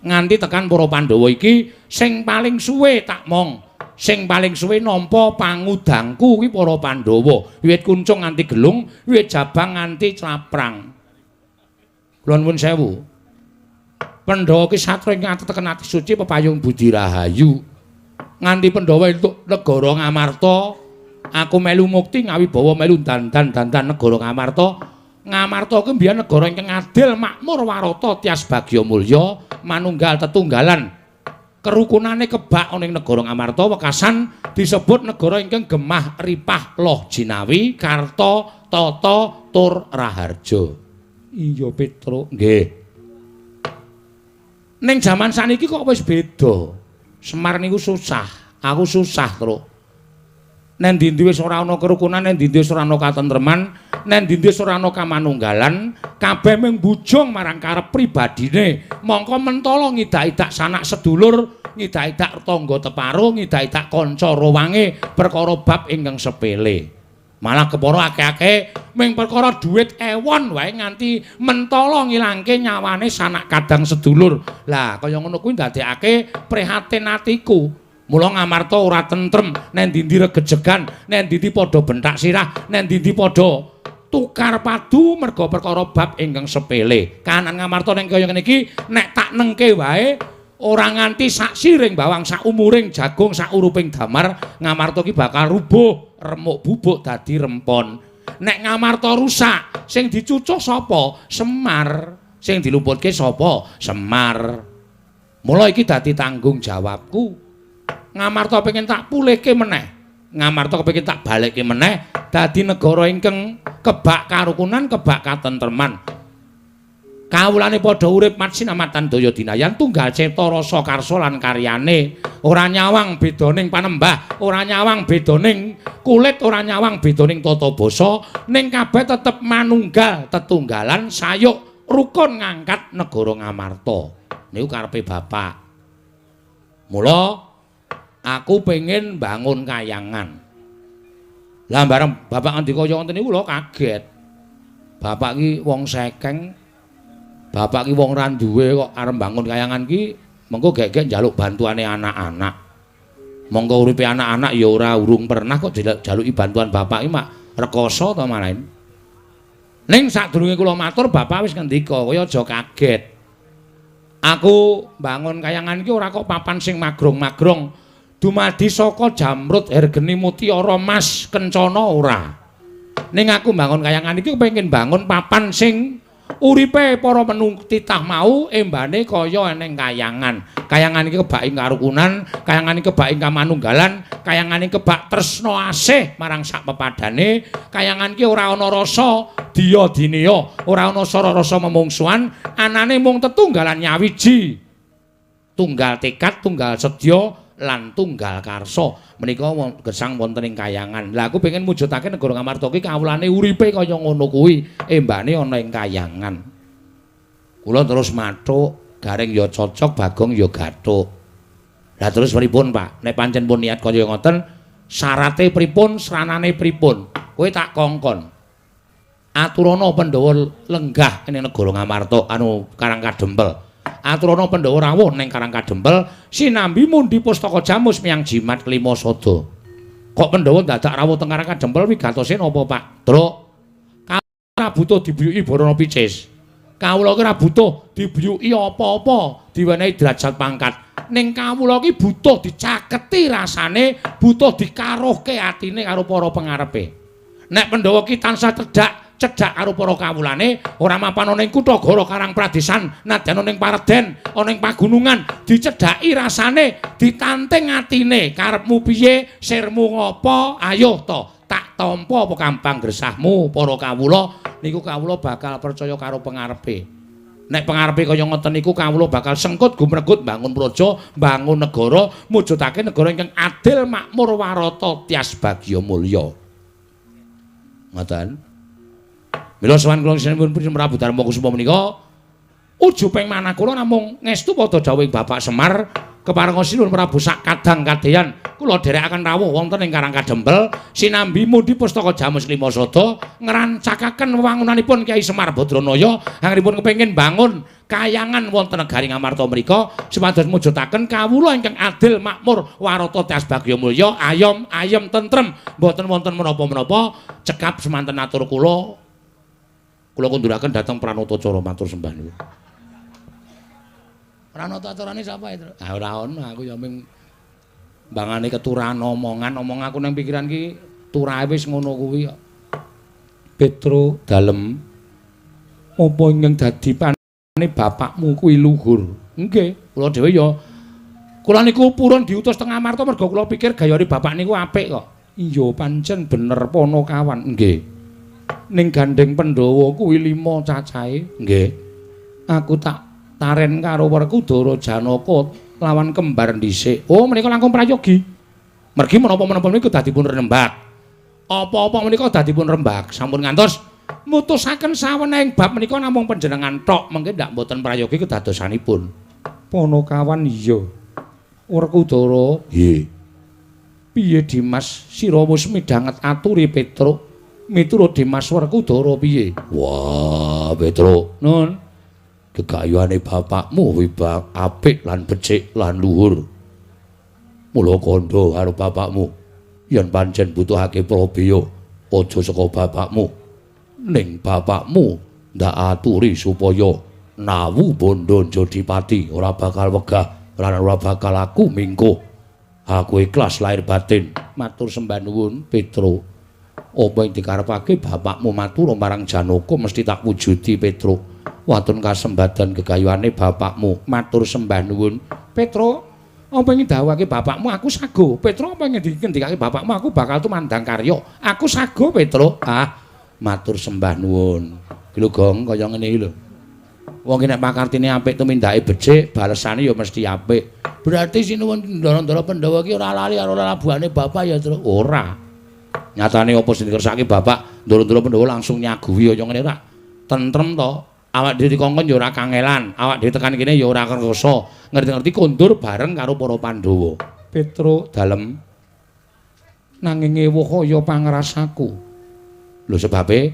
Nganti tekan para Pandhawa iki sing paling suwe tak mong, sing paling suwe nampa pangudangku kuwi para Pandhawa. Wiwit kuncung nganti gelung, wiwit jabang nganti claprang. Kula nuwun sewu. Pandhawa ki satriya ngatetken ati suci pepayung budi rahayu. Nganti Pandhawa entuk negara Ngamarta, aku melu mukti ngawibawa melu dandan-dandan negara Ngamarta. Ngamarta kuwi mbiyen negara ingkang adil, makmur, warata, tias bagya mulya, manunggal tetunggalan. Kerukunane kebak ana ing negara Ngamarta wekasan disebut negara ingkang gemah ripah loh jinawi, karta, tata, tur raharja. Iya Petruk, nggih. Ning jaman saniki kok wis beda. Semar niku susah, aku susah, Truk. Nen ndi wis ora ana kerukunan, nen ndi wis ora ana katentreman, nen ndi wis ora ana kamanunggalan, kabeh mung bujung marang karep pribadine. Mongko mentala ngidak-idak sanak sedulur, ngidak-idak tangga teparo, ngidak-idak kanca rowange perkara bab ingkang sepele. Malah kepara akeh-akeh mung perkara dhuwit ewon wae nganti mentala ngilangke nyawane sanak kadang sedulur. Lah kaya ngono kuwi ndadekake prihatin atiku. Mula Ngamarta ora tentrem, nen ndi regejegan, nen ndi padha benthak sirah, nen ndi padha tukar padu merga perkara bab ingkang sepele. Kahanan Ngamarta ning kaya ngene iki nek tak nengke wae ora nganti sak siring bawang, sak umuring jagung, sak uruping damar, Ngamarta ki bakal rubuh, remuk bubuk dadi rempon. Nek Ngamarta rusak, sing dicucuh sapa? Semar. Sing dilumputke sapa? Semar. Mula iki dadi tanggung jawabku. Ngamarta pengen tak pulihke meneh. Ngamarta kepengin tak balekke meneh dadi negara ingkang kebak karukunan, kebak katentreman. Kawulane padha urip matsinamatan daya dinayan tunggal cipta rasa karsa lan karyane. Ora nyawang bedaning panembah, ora nyawang bedaning kulit, ora nyawang bedaning tata basa, ning kabeh tetep manunggal tetunggalan sayuk rukun ngangkat negara Ngamarta. Niku karepe bapak. Mula aku pengen bangun kayangan. Lah bareng bapak ngendika kaya ngoten niku kula kaget. Bapak ki wong sekeng. Bapak ki wong ra duwe kok arep bangun kayangan ki mengko gek-gek njaluk bantuane anak-anak. Monggo uripe anak-anak ya ora urung pernah kok jaluki bantuan bapak ki mak rekoso to malahin. Ning sadurunge kula matur bapak wis ngendika, kowe aja kaget. Aku bangun kayangan ki ora kok papan sing magrong-magrong. Dumadi saka jamrut hergeni mutiara mas kencana ora. Ning aku bangun kayangan iki kepengin bangun papan sing uripe para menung titah mau embane kaya eneng kayangan. Kayangan iki kebak ing karukunan, kayangan iki kebak ing kamanunggalan, kayangan iki kebak tresna asih marang sak pepadane, kayangan iki ora ana rasa diya dineya, ora ana sara rasa memungsuhan, anane mung tetunggalan nyawiji. Tunggal tekad, tunggal sedya lan tunggal karsa. Menika gesang wonten ing kayangan. Lah aku pengen mujudake negara Ngamarta iki kawulane uripe kaya ngono kuwi, embane ana ing kayangan. Kula terus mathuk, Gareng ya cocok, Bagong ya gathuk. Lah terus pripun, Pak? Nek pancen pun niat kaya ngoten, syarate pripun, sranane pripun? Kowe tak kongkon. Aturana Pandhawa lenggah ning negara Ngamarta anu Karang Kadempel. Aturana Pandhawa rawuh ning Karang Kadempel sinambi mundi pustaka jamus miyang jimat kelima sada. Kok Pandhawa dadak rawuh teng Karang Kadempel wigatose napa, Pak? Truk. Ora butuh dibuyuki Barana Picis. Kawula ki ora butuh dibuyuki apa-apa, diwenehi derajat pangkat. Ning kawula ki butuh dicaketi rasane, butuh dikaruhke atine karo para pengarepe. Nek Pandhawa ki tansah cedhak cedhak karo para kawulane, ora mapan ana ing kutha Goro Karang Pradesan, nadyan ana ing pareden, ana ing pagunungan, dicedhaki rasane, ditanting atine, karepmu piye, sirmu ngopo, ayo to, tak tampa apa kambang gresahmu para kawula, niku kawula bakal percaya karo pengarepe. Nek pengarepe kaya ngoten niku kawula bakal sengkut gumregut bangun praja, bangun negara, mujudake negara ingkang adil, makmur, warata, tias bagya mulya. Ngoten. Mila sowan kula sinuwun Prabu Darma Kusuma menika ujuping manah kula namung ngestu padha dawuhing Bapak Semar keparenga sinuwun Prabu sak kadang kadeyan kula dherekaken rawuh wonten ing Karang Kadempel sinambi mundi pustaka Jamus Lima Sada ngrancakaken wewangunanipun Kyai Semar Badranaya anggenipun kepengin bangun kayangan wonten negari Ngamarta mriku supados mujudaken kawula ingkang adil makmur warata tias bagya mulya ayom ayem tentrem mboten wonten menapa-menapa. Cekap semanten atur kula, kula kunduraken dhateng Pranatacara matur sembah nuwun. Pranatacarane sapa itu? Ah ora ono, aku ya ming mbangane keturahan omongan, omong aku nang pikiran ki turahe wis ngono kuwi kok. Petro dalem apa ingkang dadi pane bapakmu kuwi luhur? Nggih, kula dhewe ya kula niku purun diutus teng Amarta mergo kula pikir gayane bapak niku apik kok. Iya pancen bener Panakawan. Nggih. Ning gandeng Pandhawa kuwi 5 cacahe. Nggih. Aku tak taren karo Werkudara Janaka lawan kembar dhisik. Oh, menika langkung prayogi. Mergi menapa-menapa niku dadi pun rembak. Apa-apa menika dadi pun rembak. Sampun ngantos mutusaken sawenehing bab menika namung panjenengan tok, mengke ndak mboten prayogi kedadosanipun. Panakawan iya. Werkudara, nggih. Piye Dimas sira wis midhanget aturi Petruk? Miturut Dimas Werkudara piye? Wah, Petruk, nun. Gegayuhane bapakmu wibak apik lan becik lan luhur. Mula kandha karo bapakmu yen pancen butuhake prabeya aja saka bapakmu. Ning bapakmu ndak aturi supaya nawu bondo njodipati ora bakal wegah lan ora bakal aku mingkuh. Aku ikhlas lahir batin. Matur sembah nuwun, Petruk. Apa ing dikarepake bapakmu matur marang Janaka mesti tak wujudi, Petruk. Watun kasembadan gegayuhane bapakmu. Matur sembah nuwun, Petruk. Apa ing dawuhake bapakmu aku sago. Petruk, apa ing ngendikake bapakmu aku bakal tumandang karya. Aku sago, Petruk. Ah, matur sembah nuwun. Ki lho Gong, kaya ngene iki lho. Wong ki nek pakartine apik tumindake becik, balesane ya mesti apik. Berarti sinuwun Ndara-ndara Pandhawa ki ora lali karo lelabuhane bapak ya, Truk? Ora. Nyatane apa sing dikersake bapak, Ndara-ndara Pandhawa langsung nyaguhi kaya ngene ora. Tentrem to. Awak dhewe dikongkon ya ora kangelan, awak dhewe tekan kene ya ora kersa. Ngerti-ngerti kondur bareng karo para Pandhawa. Petruk dalem nanging ewuh kaya pangrasaku. Lho sebabe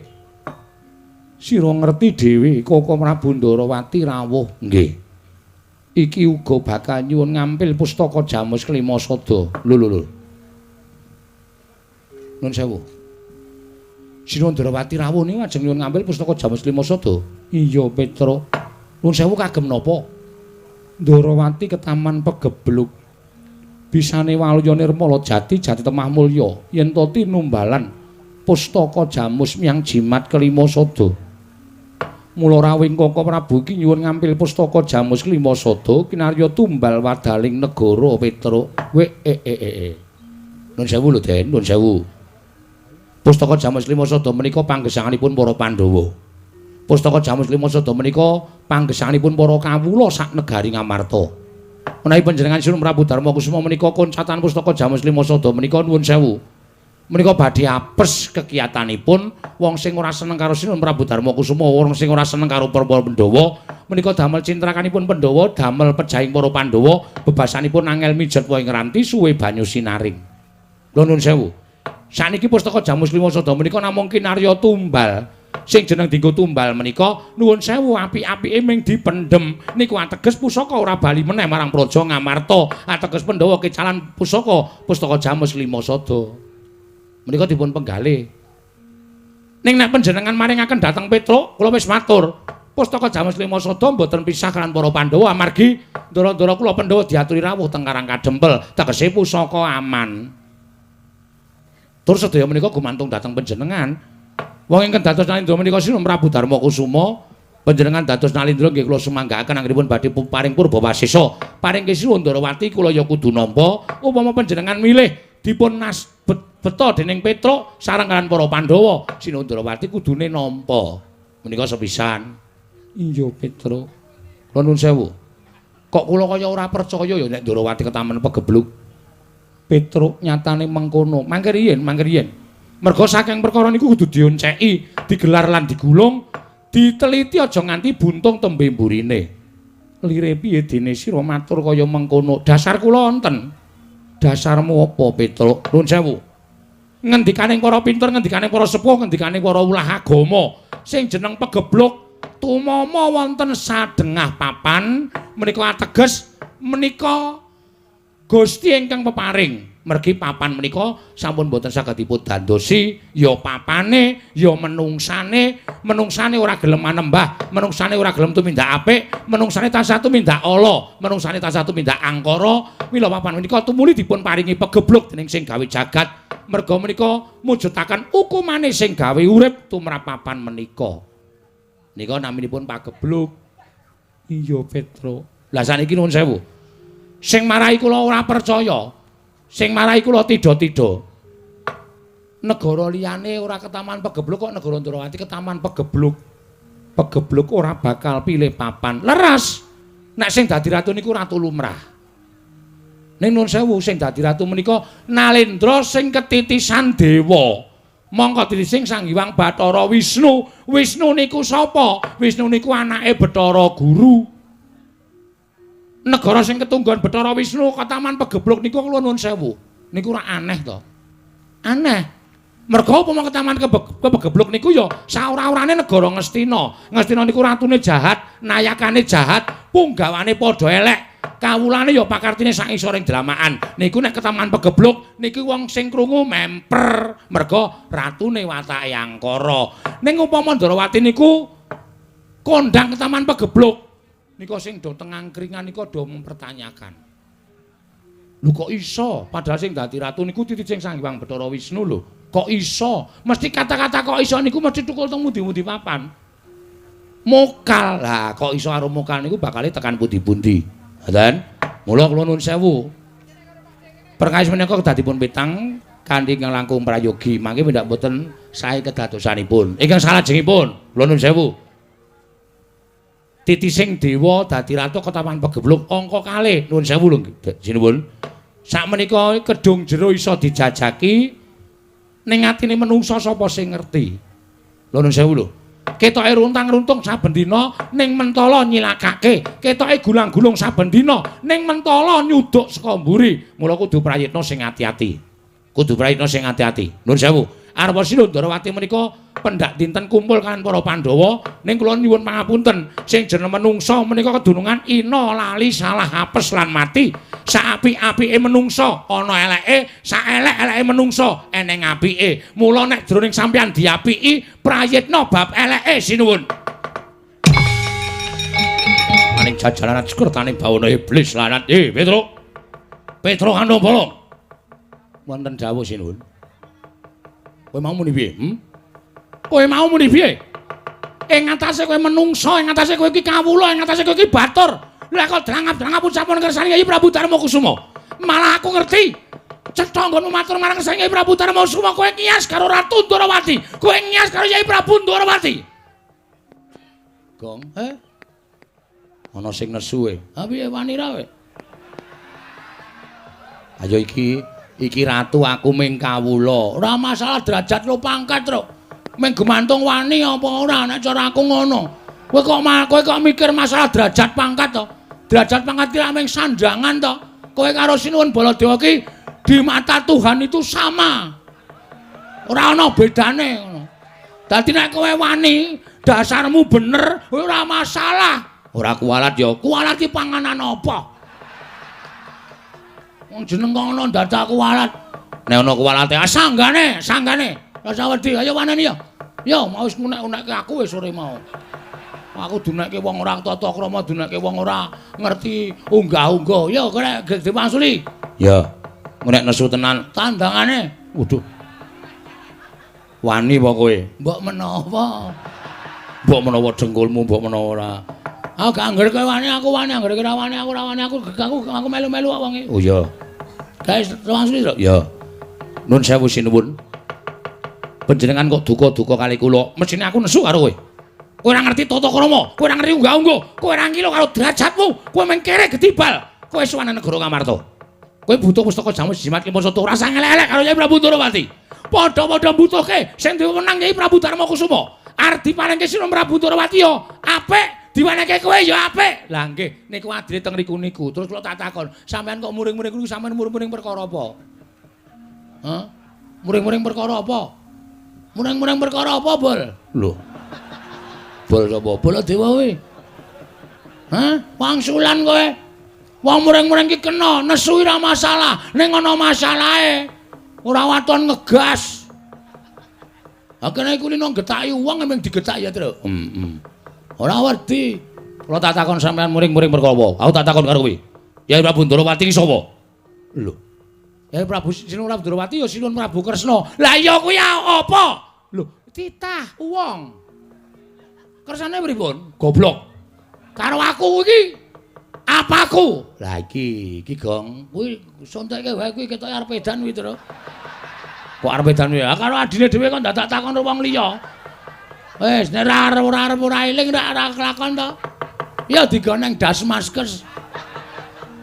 sira ngerti dhewe Koko Prabu Ndarawati rawuh. Nggih. Iki uga bakal nyuwun ngampil pustaka Jamus Kelima Sada. Lho lho lho. Nuwun sewu. Sira Ndarawati rawuh niku ajeng nyuwun ngampil pustaka Jamus Kelima Sada. Iya, Petruk. Nuwun sewu kagem napa? Ndarawati ketaman pegebluk. Bisane waluya nirmala jati jati temah mulya yen to tinumbalan pustaka Jamus miyang jimat kelima sada. Mula rawuhing Koko Prabu iki nyuwun ngampil pustaka Jamus kelima sada kinarya tumbal wadaling negara, Petruk. We e e e. Nuwun sewu lho, Den, nuwun sewu. Pustaka Jamus Lima Sada menika panggesanganipun para Pandhawa. Pustaka Jamus Lima Sada menika panggesanganipun para kawula sak negari Ngamarta. Menawi panjenengan Sinuwun Prabu Darma Kusuma menika koncatan pustaka Jamus Lima Sada menika nuwun sewu. Menika badhe apes kekiyatanipun wong sing ora seneng karo Sinuwun Prabu Darma Kusuma, wong sing ora seneng karo para Pandhawa, menika damel cintrakanipun Pandhawa, damel pejahing para Pandhawa, bebasanipun angel mijet wae ngranti suwe banyu sinaring. Lho nuwun sewu. Saniki pustaka Jamus Lima Sada menika namung kinarya tumbal. Sing jeneng dienggo tumbal menika nuwun sewu apik-apike ming dipendhem. Niku ateges pusaka ora bali meneh marang Praja Ngamarta. Ateges Pandhawa kecalan pusaka, pustaka Jamus Lima Sada. Menika dipun penggalih. Ning nek panjenengan maringaken dhateng Petruk, kula wis matur. Pustaka Jamus Lima Sada mboten pisah kaliyan para Pandhawa amargi ndara-ndara kula Pandhawa diaturi rawuh teng Karang Kadempel, tegese pusaka aman. Tur sedaya menika gumantung dhateng panjenengan. Wong ingkang dados Nalindra menika Sinuwun Prabu Darma Kusuma, panjenengan dados Nalindra nggih kula sumanggaaken anggenipun badhe paring purba wasesa. Paring Sinuwun Ndorowati kula ya kudu nampa, upama panjenengan milih dipun beto dening Petruk sareng kaliyan para Pandhawa, Sinuwun Ndorowati kudune nampa. Menika sepisan. Iya Petruk. Kula nuwun sewu. Kok kula kaya ora percaya ya nek Ndorowati ketamen pegebluk. Petruk nyatane mengkono. Mangke riyin, mangke riyin. Merga saking perkara niku kudu dionceki, digelar lan digulung, diteliti aja nganti buntung tembe mburine. Lire piye dene sira matur kaya mengkono? Dasar kula wonten. Dasarmu apa, Petruk? Nuwun sewu. Ngendikane para pinter, ngendikane para sepuh, ngendikane para ulah agama, sing jeneng pegebluk tumama wonten sadengah papan menika ateges menika Gusti ingkang peparing. Mergi papan menika sampun boten saged dipun dandosi, ya papane, ya menungsane, menungsane ora gelem manembah, menungsane ora gelem tumindak apik, menungsane tansah tumindak ala, menungsane tansah tumindak angkara. Mila papan menika tumuli dipun paringi pegebluk dening sing gawe jagat. Merga menika mujudaken hukumane sing gawe urip tumrap papan menika. Nika naminipun pagebluk. Iya Petruk. Lah saniki nuwun sewu. Sing marai kula ora percaya, sing marai kula tidha-tidha. Negara liyane ora ketaman pegebluk kok negara Ndorowati ketaman pegebluk. Pegebluk ora bakal pilih papan. Leres. Nek sing dadi ratu niku ratu lumrah. Ning nuwun sewu sing dadi ratu menika Nalendra sing ketitisan dewa. Mongko titising Sang Hyang Bathara Wisnu. Wisnu niku sapa? Wisnu niku anake Bathara Guru. Negara sing ketunggon Bathara Wisnu ketaman pegebluk niku kula nuwun sewu. Niku ora aneh to. Aneh. Merga upama ketaman kepegebluk niku ya saora-orane negara Ngastina. Ngastina niku ratune jahat, nayakane jahat, punggawane padha elek. Kawulane ya pakartine sak isoring dramakan. Niku nek ketaman pegebluk niku wong sing krungu memper. Merga ratune watake angkara. Ning upama Ndorowati niku kondang ketaman pegebluk. Nika sing do teng angkringan nika do mempertanyakan. Lho kok iso? Padahal sing dadi ratu niku titising Sang Hyang Bathara Wisnu lho. Kok iso? Mesti kata-kata kok iso niku mesti tukul teng pundi-pundi papan. Mokal. Lah kok iso karo mokal niku bakale tekan pundi-pundi. Ngoten. Mula kula nuwun sewu. Perkawis menika kedah dipun pitang kanthi ingkang langkung prayogi. Mangke pendak mboten sae kedadosanipun. Ingkang salajengipun kula nuwun sewu. Titising dewa dadi ratu ketaman pegebluk angka kalih nuwun sewu lho sinuwun. Sakmenika kedung jero iso dijajaki ning atine menungsa sapa sing ngerti. Lho nuwun sewu lho. Ketoke runtang-runtung saben dina ning mentala nyilakake, ketoke gulang-gulung saben dina ning mentala nyuduk saka mburi. Mula kudu prayitna sing ati-ati. Kudu prayitna sing ati-ati. Nuwun sewu. Arwa Sinuwun Ndorowati menika pendak dinten kumpul kaliyan para Pandhawa ning kula nyuwun pangapunten sing jeneng menungsa menika kedunungan ina lali salah apes lan mati. Saapik-apike menungsa ana eleke, saelek-eleke menungsa eneng apike. Mula nek jroning sampeyan diapiki prayitna bab eleke sinuwun. Maning jajalanan sekertane bawana iblis lanat. Petruk. Petruk Andompolo. Wonten dawuh sinuwun. Kowe mau muni piye? Kowe mau muni piye? Ing atase kowe menungsa, ing atase kowe iki kawula, ing atase kowe iki batur. Lah kok drangap-drangap ucapan kersane Kyai Prabu Darma Kusuma. Malah aku ngerti. Cetha nggonmu matur marang kersane Kyai Prabu Darma Kusuma, kowe ngias karo Ratu Ndorowati. Kowe ngias karo Kyai Prabu Ndorowati. Gong, Ana sing nesu e. Ha piye wani ra kowe? Ayo iki iki ratu aku ming kawula. Ora masalah derajat lo pangkat, Truk. Ming gumantung wani apa ora nek cara aku ngono. Kowe kok mikir masalah derajat pangkat to? Derajat pangkat ki ming sandangan to. Kowe karo Sinuwun Baladewa ki di mata Tuhan itu sama. Ora ana bedane ngono.
Dadi nek kowe wani, dasarmu bener, ora masalah. Ora kuwalat ya, kuwalat ki panganan apa? Wong jeneng kok ngono dadak kuwalat. Nek ana kuwalate, ah sanggane, sanggane. Rasa wedi, ayo waneni ya. Ya, mau wis ngunek-unekke aku wis sore mau. Aku dunekke wong ora tata krama, dunekke wong ora ngerti unggah-ungguh. Ya, kowe diwangsuli.
Ya. Nek nesu tenan
tandangane.
Waduh. Wani apa kowe?
Mbok menawa.
Mbok menawa dengkulmu, mbok menawa ora.
Aku gak angger kowe wani, aku wani, angger kowe ora wani, aku ora wani, aku melu-melu kok wonge.
Oh iya.
Guys, wangsuli to?
Ya. Nun sewu sinuwun. Panjenengan kok duka-duka kali kula. Mesthine aku nesu karo kowe.
Kowe ora ngerti tata krama, kowe ora ngerti unggah-ungguh, kowe ora ngilo karo derajatmu, kowe mung kere gedibal. Kowe sowan negara Ngamarta.
Kowe butuh pustaka jamus jimat lima satu ora usah ngelek-elek karo Kyai Prabu Ndorowati. Padha-padha mbutuhke sing duwe wenang Kyai Prabu Darma Kusuma. Arep diparingke Sinuwun Prabu Ndorowati ya apik, diwenehke kowe ya apik.
Lah nggih, niku adile teng riku niku. Terus kula tak takon, sampean kok muring-muring niku sampean muring-muring perkara apa? Hah? Muring-muring perkara apa? Muring-muring perkara apa, Bol?
Lho. Bol sapa?
Baladewa kowe. Hah? Wangsulan kowe. Wong muring-muring ki kena, nesu ora masalah, ning ana masalahe. Ora waton ngegas. Ha kene iku lino getaki wong emang digetaki ya, Tru.
Heeh.
Ora wedi.
Kula tak takon sampean muring-muring perkara apa? Aku tak takon karo kowe. Kyai Prabu Ndorowati ki sapa? Lho.
Kyai Prabu Sinuwun Prabu Ndorowati ya Sinuwun Prabu Kresna. Lah iya kuwi apa? Lho, titah wong. Kersane pripun?
Goblok.
Karo aku iki apaku?
Lah iki, iki Gong.
Kuwi sontekke wae kuwi ketoke arep edan kuwi, Tru.
Kok arep edan kuwi?
Ah karo adine dhewe kok dadak takon wong liya. Wis nek ora arep ora eling ora kelakon to. Ya digoneng Dasmaskes.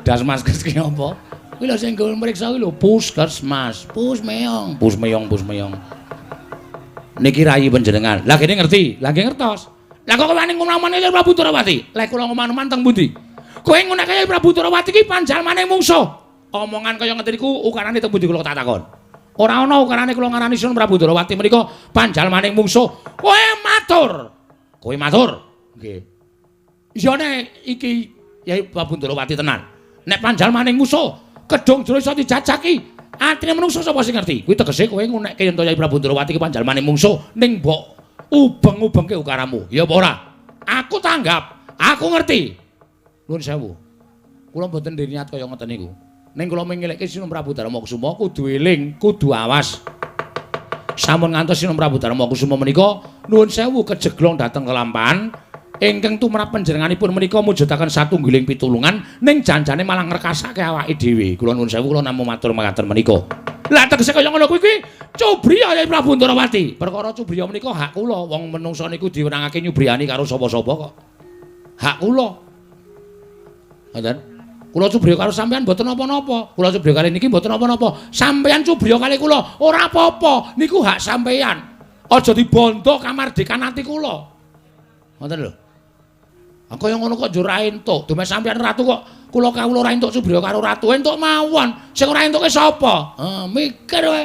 Dasmaskes ki apa?
Kuwi lho sing nggo mriksa kuwi lho Puskesmas, Pus Meong.
Pus Meong, Pus Meong. Niki rayi panjenengan. Lah kene ngerti, lah nggih ngertos.
Lah kok wani ngomong-omong Prabu Ndorowati? Lah kula ngomong-omong teng pundi? Kowe nguneke Prabu Ndorowati ki panjalmane mungsuh.
Omongan kaya ngeten niku ukarane teng pundi kula tak takon. Ora ana ukarane kula ngarani Sinuwun Prabu Ndorowati menika panjalmane mungsuh.
Kowe matur.
Kowe matur. Nggih.
Iya nek iki Kyai Prabu Ndorowati tenan. Nek panjalmane mungsuh, kedung jero iso dijajaki. Atine menungso sapa sing ngerti?
Kuwi tegese kowe ngunekke yen to Kyai Prabu Ndorowati ki panjalmane mungsuh ning mbok ubeng-ubengke ukaramu. Ya apa ora?
Aku tanggap, aku ngerti.
Nuwun sewu. Kula mboten niat kaya ngoten niku. Ning kula mengelekke Sinuwun Prabu Darma Kusuma kudu eling, kudu awas. Sampun ngantos Sinuwun Prabu Darma Kusuma menika nuwun sewu kejeglong dhateng kelampahan ingkang tumrap panjenenganipun menika mujudaken satunggiling pitulungan ning janjane malah ngrekasake awake dhewe. Kula nuwun sewu kula namung matur mekaten menika.
Lah tegese kaya ngono kuwi kuwi cubriya Kyai Prabu Ndorowati.
Perkara cubriya menika hak kula. Wong menungsa niku diwenangake nyubriyani karo sapa-sapa kok. Hak kula. Ngoten.
Kula cubriya karo sampean mboten napa-napa. Kula cubriya kali niki mboten napa-napa. Sampean cubriya kali kula ora apa-apa. Niku hak sampean. Aja dibondo kamardikan ati kula.
Ngoten lho.
Kaya ngono kok njur ra entuk. Dume sampean ratu kok kula kawula ora entuk cubriya karo ratu. Entuk mawon. Sing ora entuke sapa? Ha, mikir kowe.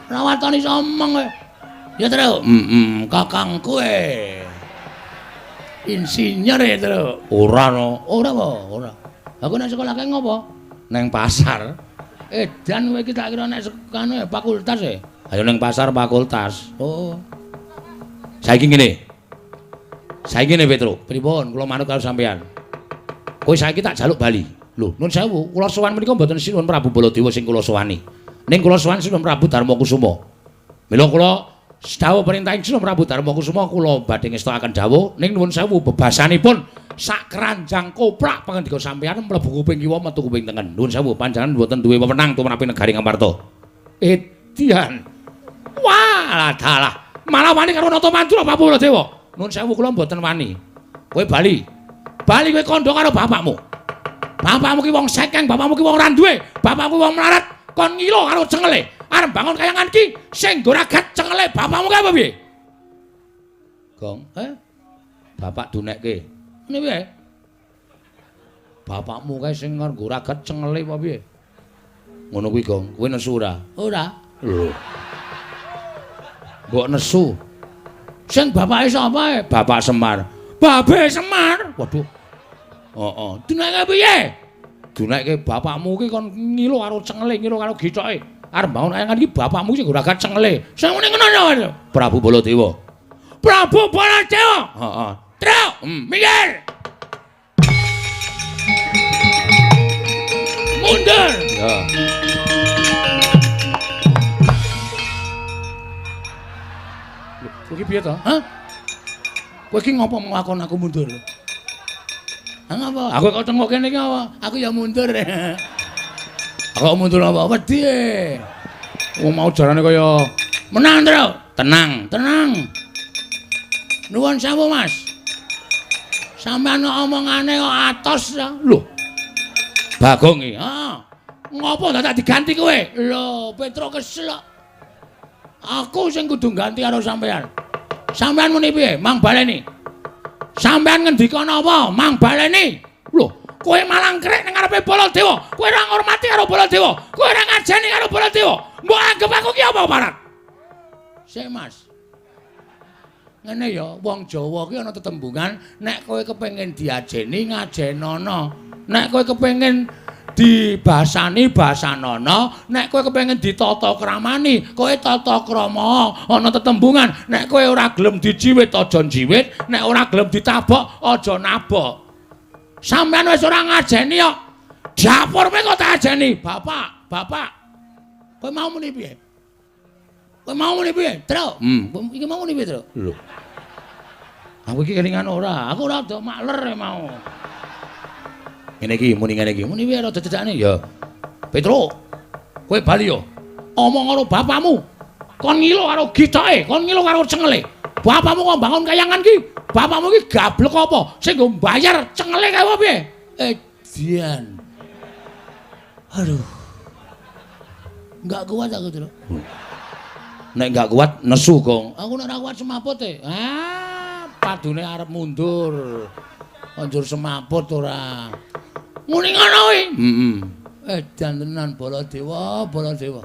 Ora waton iso omong kowe. Ya, Tru.
Heeh,
kakangku e. Insinyur ya, Tru.
Ora no.
Ora apa? Ora. Aku nek sekolah kae ngopo?
Neng pasar.
Edan kowe iki tak kira nek kanu fakultas e.
Ayo neng pasar fakultas.
Oh.
Saiki ngene. Saiki ngene, Petro.
Pripun?
Kula manut karo sampean. Kowe saiki tak jaluk bali. Lho, nun sewu, kula sowan menika mboten Sinuwun Prabu Baladewa sing kula sowani. Ning kula sowan Sinuwun Prabu Darma Kusuma. Mila kula dawuh perintahing Sinuwun Prabu Darma Kusuma kula badhe ngestokaken dawuh ning nuwun sewu bebasanipun sak keranjang koplak pangendika sampean mlebu kuping kiwa metu kuping tengen. Nuwun sewu panjenengan mboten duwe wewenang tumrap negari Ngamarta.
Edian. Wah, dalah. Malah wani karo Nata Mandura Prabu Baladewa.
Nuwun sewu kula mboten wani. Kowe bali.
Bali kowe kandha karo bapakmu. Bapakmu ki wong sekeng, bapakmu ki wong ora duwe, bapakmu wong melarat, kon ngilo karo cengele. Arep bangun kayangan ki sing nggo ragat cengele bapakmu ki apa piye?
Gong, eh? Bapak dunekke.
Ngene piye?
Bapakmu kae sing nggo ragat cengele apa piye? Ngono kuwi, Gong. Kowe nesu ora?
Ora.
Lho.
Mbok nesu. Sing bapake sapa? Bapak Semar. Babe Semar. Waduh. Heeh. Dinekke piye? Dinekke bapakmu ki kon ngilo karo cengele, ngilo karo gicoke. Arep mbangun kayangan iki bapakmu sing ora cengele. Sing muni ngono Prabu Baladewa. Prabu Baladewa. Heeh. Truk, minggir. Mundur. Ya. Kowe iki piye to? Hah? Kowe iki ngopo nglakon aku mundur? Ha ngapa? Aku kok tengok kene iki apa? Aku ya mundur. Aku kok mundur apa? Wedi. Wong mau jarane kaya menang, Truk. Tenang, tenang. Nuwun sewu, Mas. Sampeyan omongane kok atos ya. Lho. Bagong iki. Ha. Ngopo dadak diganti kowe? Lho, Petruk kesel kok. Aku sing kudu ganti karo sampeyan. Sampeyan muni piye? Mang baleni. Sampeyan ngendika napa? Mang baleni. Lho, kowe malah ngrek nang ngarepe Baladewa. Kowe ora ngurmati karo Baladewa. Kowe ora ngajeni karo Baladewa. Mbok anggep aku ki apa, Parat? Sik, Mas. Ngene ya, wong Jawa ki ana tetembungan nek kowe kepengin diajeni ngajenono. Nek kowe kepengin dibasani basanono, nek kowe kepengin ditata kramani, kowe tata krama. Ana tetembungan, nek kowe ora gelem dijiwit aja njiwit, nek ora gelem ditabok aja nabok. Sampeyan wis ora ngajeni kok. Dapurmu kok tak ajeni, Bapak, Bapak. Kowe mau muni piye? Kowe mau muni piye, Truk? Iki mau muni piye, Truk? Lho. Aku iki kelingan ora, aku ora do makler mau. Ngene iki muni ngene iki. Muni piye rada cecakne ya. Petruk, kowe bali yo. Omong karo bapakmu. Kon ngilo karo gitoke, kon ngilo karo cengele. Bapakmu kok bangun kayangan ki? Bapakmu ki gablek apa? Sing nggo mbayar cengele kae apa piye? Edian. Aduh. Enggak kuat aku, Truk. Nek enggak kuat nesu, Gong. Aku nek ora kuat semaput e. Ah, padune arep mundur. Anjur semaput ora. Muni ngono kuwi. Heeh. Edan tenan Baladewa, Baladewa.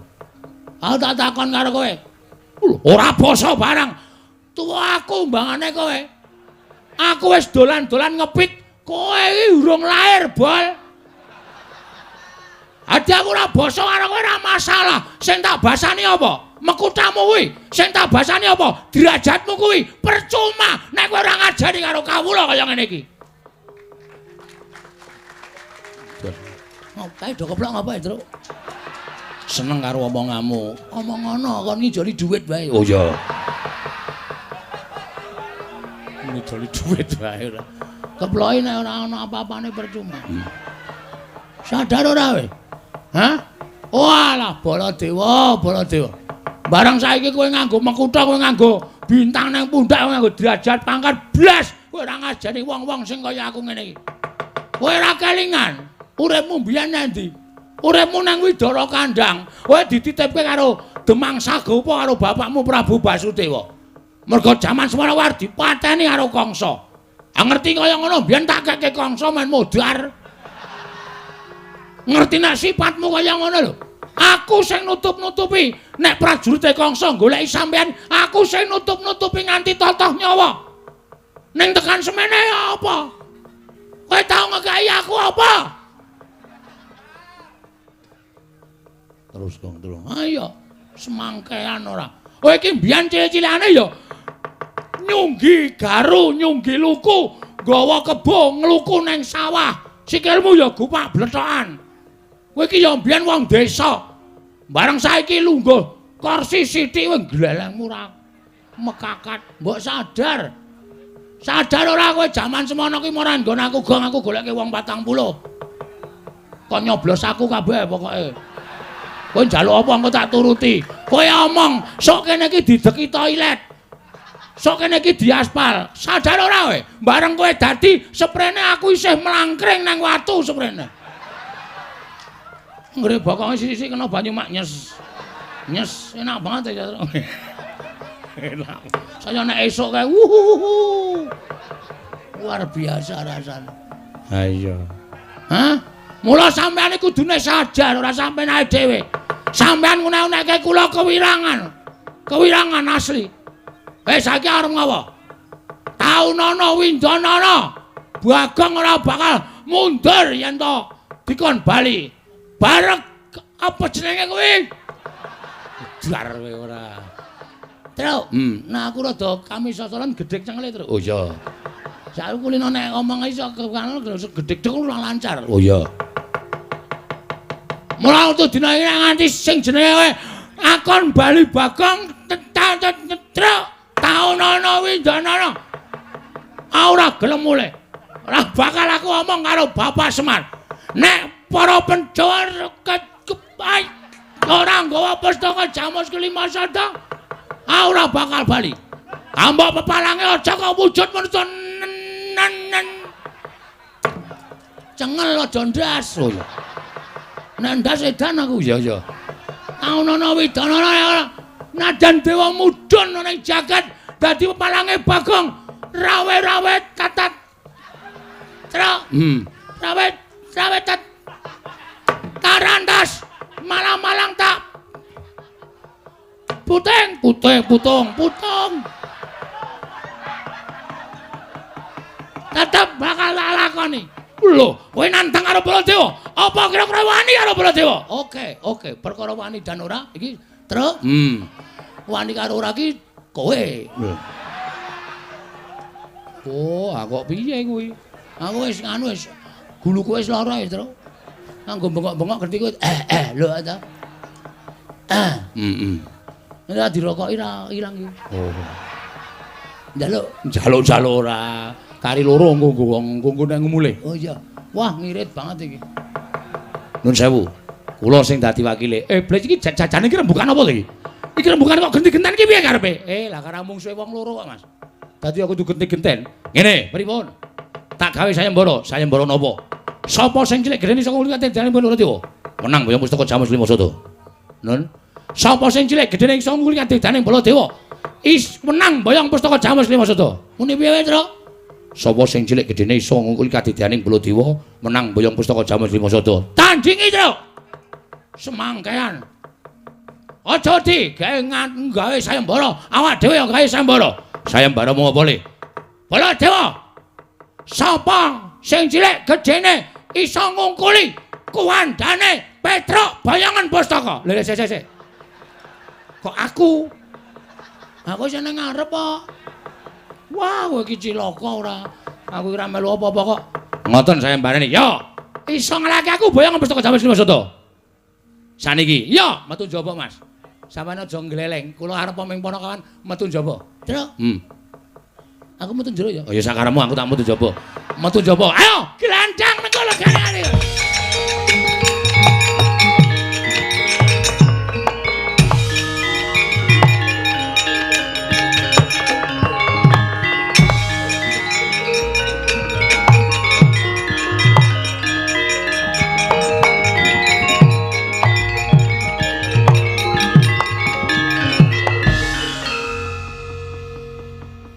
Aku tak takon karo kowe. Ora basa barang. Tuwa aku mbangane kowe. Aku wis dolan-dolan ngepit, kowe iki urung lahir, Bol. Adi aku ora basa karo kowe ora masalah. Sing tak basani apa? Mekutamu kuwi. Sing tak basani apa? Derajatmu kuwi. Percuma nek kowe ora ngajari karo kawula kaya ngene iki. Kae do keplok ngapa, Truk? Seneng karo omonganmu. Omong ngono kon ngijoli dhuwit wae. Oh iya. Ngijoli dhuwit wae ora. Keploke nek ora ana apa-apane percuma. Sadar ora kowe? Hah? Walah Baladewa, Baladewa. Barang saiki kowe nganggo mekutha, kowe nganggo bintang nang pundak, kowe nganggo derajat pangkat blas, kowe ora ngajeni wong-wong sing kaya aku ngene iki. Kowe ora kelingan. Uripmu mbiyen nang ndi? Uripmu nang Widara Kandang. Kowe dititipke karo Demang Sagopa karo bapakmu Prabu Basudewa. Mergo jaman semono kowe arep dipateni karo Kangsa. Ah ngerti kaya ngono mbiyen tak keke Kangsa men modar. Ngerti nek sifatmu kaya ngono lho. Aku sing nutup-nutupi nek prajurite Kangsa goleki sampean, aku sing nutup-nutupi nganti totoh nyawa. Ning tekan semene apa? Kowe tau ngekeki aku apa? Terus kong terus. Ayo, semangkean ora. Kowe iki mbiyen cilik-cilikane ya nyunggi garu, nyunggi luku, nggawa kebo ngluku nang sawah. Sikilmu ya gupak blethokan. Kowe iki ya mbiyen wong desa. Bareng saiki lungguh kursi sithik kowe glelengmu ora mekakat. Mbok sadar. Sadar ora kowe jaman semono ki ora nggon aku gong aku goleke wong 40. Kok nyoblos aku kabeh pokoke. Kowe njaluk apa engko tak turuti. Kowe omong sok kene iki dideki toilet. Sok kene iki diaspal. Sadar ora kowe? Bareng kowe dadi seprene aku isih mlangkring nang watu seprene. Nggre bokonge sisik kena banyu mak nyes. Nyes enak banget ya. Enak. Saya nek esuk kae wuhuhuhu. Luar biasa rasane. Ha iya. Hah? Mula sampeyan iki kudune sadar ora sampeyan ae dhewe. Sampeyan ngene-ngene kula kewirangan. Kewirangan asli. Wis saiki arep ngapa? Taunana windanana. Bagong ora bakal mundur yen to dikon bali. Bareng apa jenenge kuwi? Jar kowe ora. Truk. Nah aku rada kamisosolan gedhek cengele, Truk. Oh iya. Saiki kulino nek ngomong iso gedhek dek ora lancar. Oh iya. Mula utuh dina iki nganti sing jenenge akon bali Bagong truk taunana windanana. Ora gelem mulih. Ora bakal aku omong karo Bapak Semar. Nek para Pandhawa ora nggawa pustaka Jamus kelima sada, ora bakal bali. Ambok pepalange aja kok wujud manungsa nen. Cengel aja ndas. Oh iya. Nek ndas edan aku. Iya iya. Taunana widanana ora nadan dewa mudhun ana ing jagat dadi pepalange Bagong rawe-rawe tatat. Truk. Rawe-rawe tat. Tarantas malang-malang tak puting puting putung putung. Tetep bakal tak lakoni. Lho, kowe nantang karo Baladewa. Apa kira-kira wani karo Baladewa? Oke, oke, perkara wani dan ora iki, Truk. Wani karo ora iki kowe. Lho. Oh, kok piye kuwi? Aku wis nganu wis guluku wis lara ya, Truk. Nganggo bengok-bengok ngerti kowe. Lho ta. Ora dirokoki ra ilang iki. Oh. Njaluk, njaluk-njaluk ora. Kari loro engko nggo wong engko nek ngumule. Oh iya. Wah, ngirit banget iki. Nun sewu. Kula sing dadi wakile. Blek iki jajane iki rembukan apa to iki? Iki rembukan kok genti-genten iki piye karepe? Lah karo mungsuhe wong loro kok, Mas. Dadi aku kudu genti-genten. Ngene, pripun? Tak gawe sayembara, sayembara napa? Sapa sing cilik gedene iso ngulih kadene Baladewa? Menang boyong pustaka Jamus Lima Sada. Nun. Sapa sing cilik gedene iso ngulih kadene Baladewa? Is menang boyong pustaka Jamus Lima Sada. Muni piye wae, Truk? Sapa sing cilik gedene iso ngungkuli kadidyaning Baladewa menang boyong pustaka Jamus Lima Sada. Tandingi, Truk. Semangkean. Aja di gawe gawe sayembara, awak dhewe ya gawe sayembara. Sayembara mung apa le? Baladewa. Sapa sing cilik gedene iso ngungkuli kuwandane Petruk boyongan pustaka? Lho, sik sik sik. Kok aku? Aku seneng ngarep kok. Wah, kowe iki cilaka ora. Aku ora melu apa-apa kok. Ngoten sayembarane. Yo, iso ngalahke aku boyongan pustaka Jamus Lima Sada. Saniki, yo metu njaba, Mas. Sampeyan aja ngleleng. Kula arep ming ponokawan metu njaba. Truk. Aku metu njero ya. Oh ya sakarepmu aku tak metu njaba. Metu njaba. Ayo, gelandang nang kono gaweane.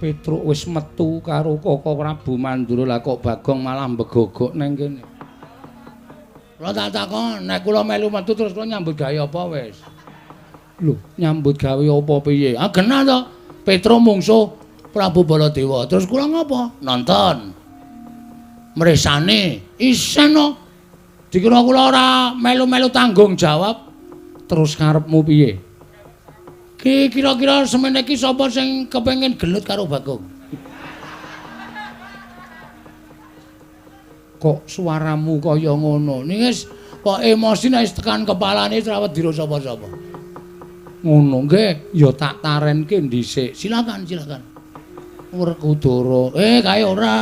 Petruk wis metu karo Koko Prabu Mandura, lah kok Bagong malah mbegogok nang kene. Kula tak takon, nek kula melu metu terus kula nyambut gawe apa wis? Lho, nyambut gawe apa piye? Ah genah to. Petruk mungsuh Prabu Baladewa. Terus kula ngapa? Nonton. Mresane isen no. Dikira kula ora melu-melu tanggung jawab. Terus karepmu piye? Ki kira-kira semene iki sapa sing kepengin gelut karo Bagong? Kok suaramu kaya ngono? Niki wis kok emosi nek wis tekan kepalane ora wedira sapa-sapa. Ngono nggih, ya tak tarenke dhisik. Silakan, silakan. Werkudara. Kae ora.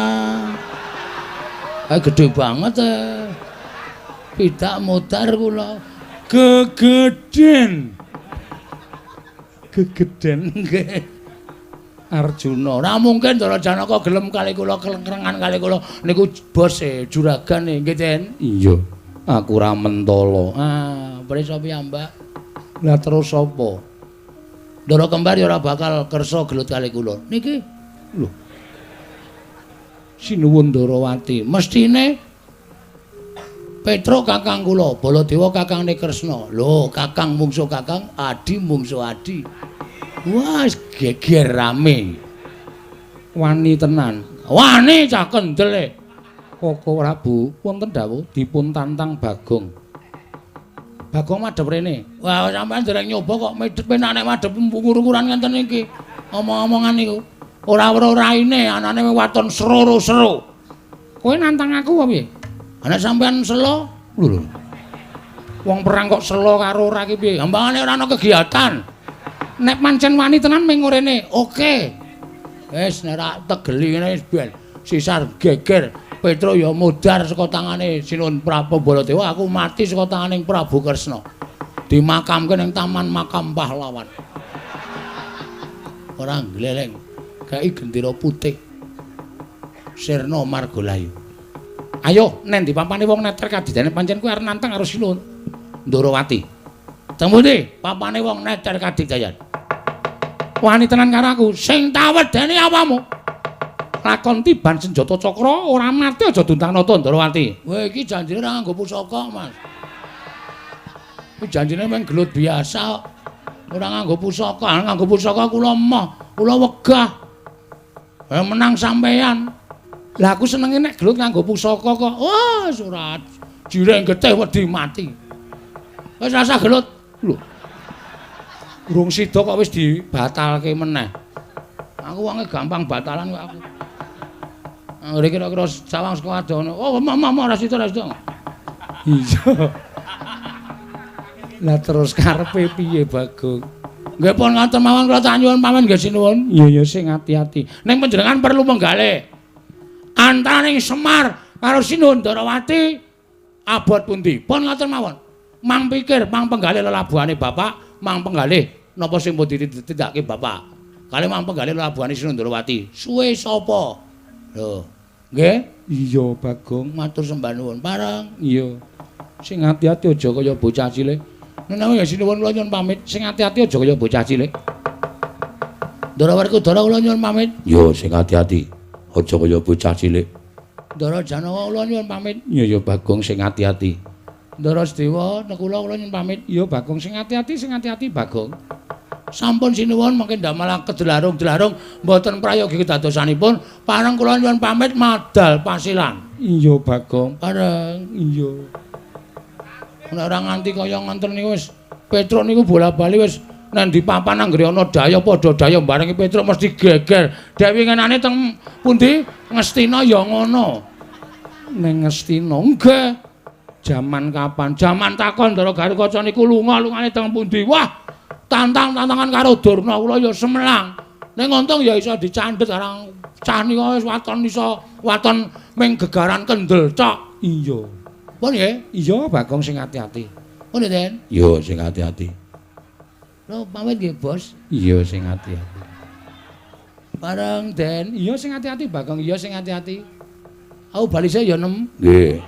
Kae gedhe banget e. Pidak modar kula. Gegeden. Gegeden nggih. Arjuna. Ora mungkin Ndara Janaka gelem kali kula kelengkrengan kali kula niku bose juragane nggih, Den. Iya. Aku ora mentala. Ah, prisa piyambak. Lah terus sapa? Ndara kembar ya ora bakal kersa gelut kali kula. Niki lho. Sinuwun Ndarawati, mestine Petruk kakang kula, Baladewa kakangne Kresna. Lho, kakang mungsuh kakang, adi mungsuh adi. Wah, geger rame.
Wani tenan.
Wani cah kendel e.
Koko Prabu wonten dawuh dipun tantang Bagong.
Bagong madhep rene. Wah, sampean dereng nyoba kok medhep penak nek madhep ngukur-ukuran ngenten iki. Omong-omongan niku. Ora weruh raine, anane waton sero-sero.
Kowe nantang aku apa piye?
Ana sampean selo?
Lho lho. Wong perang kok selo karo ora ki piye?
Gampangane ora ana kegiatan.
Nek pancen wani tenan ming rene.
Oke. Wis nek ra tegeli ngene wis ben sisar geger. Petro ya modar saka tangane Sinuwun Prabu Baladewa, aku mati saka tangane Prabu Kresna. Dimakamke ning Taman Makam Pahlawan. Ora gleleng. Kei gendera putih. Sirna Margalayu.
Ayo nen di papane wong neter kadidane pancen kuwi arep nantang karo Sinuwun Ndorowati.
Teng pundi papane wong neter kadidayan?
Wani tenan karo aku.
Sing tawedeni awamu.
Lakon tiban senjata cakra ora mati aja duntang nata Ndorowati.
Kowe iki janjine ora nganggo pusaka, Mas. Kuwi janjine mung gelut biasa kok. Ora nganggo pusaka, nganggo pusaka kula emoh, kula wegah. Menang sampean.
Lah aku senenge nek gelut nganggo pusaka kok.
Wah, ora jireng getih wedi mati. Wis rasa gelut.
Lho. Urung sida kok wis dibatalke meneh.
Aku wonge gampang batalan kok aku. Anggere kira-kira sawang saka adoh. Oh, mama ora sida, ora sida.
Iya. Lah terus karepe piye, Bagong?
Nggih pun ngoten mawon kula tak nyuwun pamit nggih sinuwun.
Iya ya sing ati-ati.
Ning panjenengan perlu menggalih. Antaraning Semar karo Sinuwun Ndorowati abot pundi? Pun ngoten mawon. Mang pikir, mang penggalih lelabuhane bapak, mang penggalih napa sing pun ditindakake bapak. Kali mang penggalih lelabuhane Sinuwun Ndorowati. Suwe sapa? Lho, nggih?
Iya, Bagong,
matur sembah nuwun. Pareng.
Iya. Sing ati-ati aja kaya bocah cilik.
Menawi ya sinuwun kula nyuwun pamit.
Sing ati-ati aja kaya bocah cilik.
Ndara Werkudara kula nyuwun pamit.
Iya, sing ati-ati aja kaya bocah cilik.
Ndara Janawa kula nyuwun pamit.
Iya ya Bagong, sing ati-ati.
Ndara Sedewa nekula kula nyuwun pamit.
Iya Bagong, sing ati-ati, sing ati-ati Bagong.
Sampun sinuwun mangke ndamel kedelarung-delarung mboten prayogi kedadosanipun. Pareng kula nyuwun pamit madal pasilan.
Iya Bagong,
pareng.
Iya.
Nek ora nganti kaya ngoten niku wis Petruk niku bola-bali wis nang ndi papan anggere ana daya padha daya barengi Petruk mesti geger. Dewi ngenane teng pundi Ngastina ya ngono.
Ning Ngastina
nggih. Jaman kapan? Jaman takon Ndara Garukaca niku lunga lungane teng pundi? Wah, tantang-tantangan karo Durna kula ya semelang. Ning untung ya iso dicandhet karang cah nika wis waton iso waton ming gegaran kendel tok.
Iya.
Pun nggih?
Iya, Bagong sing ati-ati.
Pun Den?
Iya, sing ati-ati.
Lho, pamit nggih, Bos.
Iya, sing ati-ati.
Bareng Den.
Iya, sing ati-ati, Bagong. Iya, sing ati-ati.
Aku bali sik ya, Nem.
Nggih.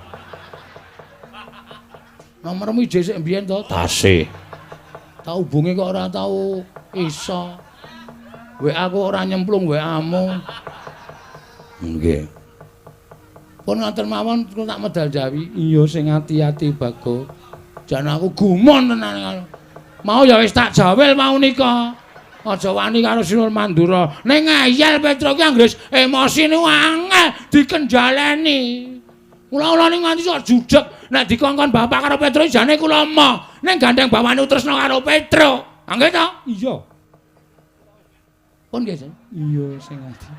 Nomormu ije sik mbiyen to?
Tasih.
Tak hubungi kok ora tau iso. WA aku ora nyemplung WA-mu.
Nggih.
Pun ngoten mawon kula tak medal jawi.
Iya, sing ati-ati, Bagong.
Jan aku gumun tenan. Mau ya wis tak jawel mau nika. Aja wani karo Sinuwun Mandura. Ning ngeyel Petruk ki anggere emosi niku angel dikenjaleni. Kula-kula niku nganti sok judeg nek dikongkon bapak karo Petruk jane kula emoh. Ning gandeng bawane tresna karo Petruk. Nggih to?
Iya.
Pun nggih, Sen.
Iya, sing ati.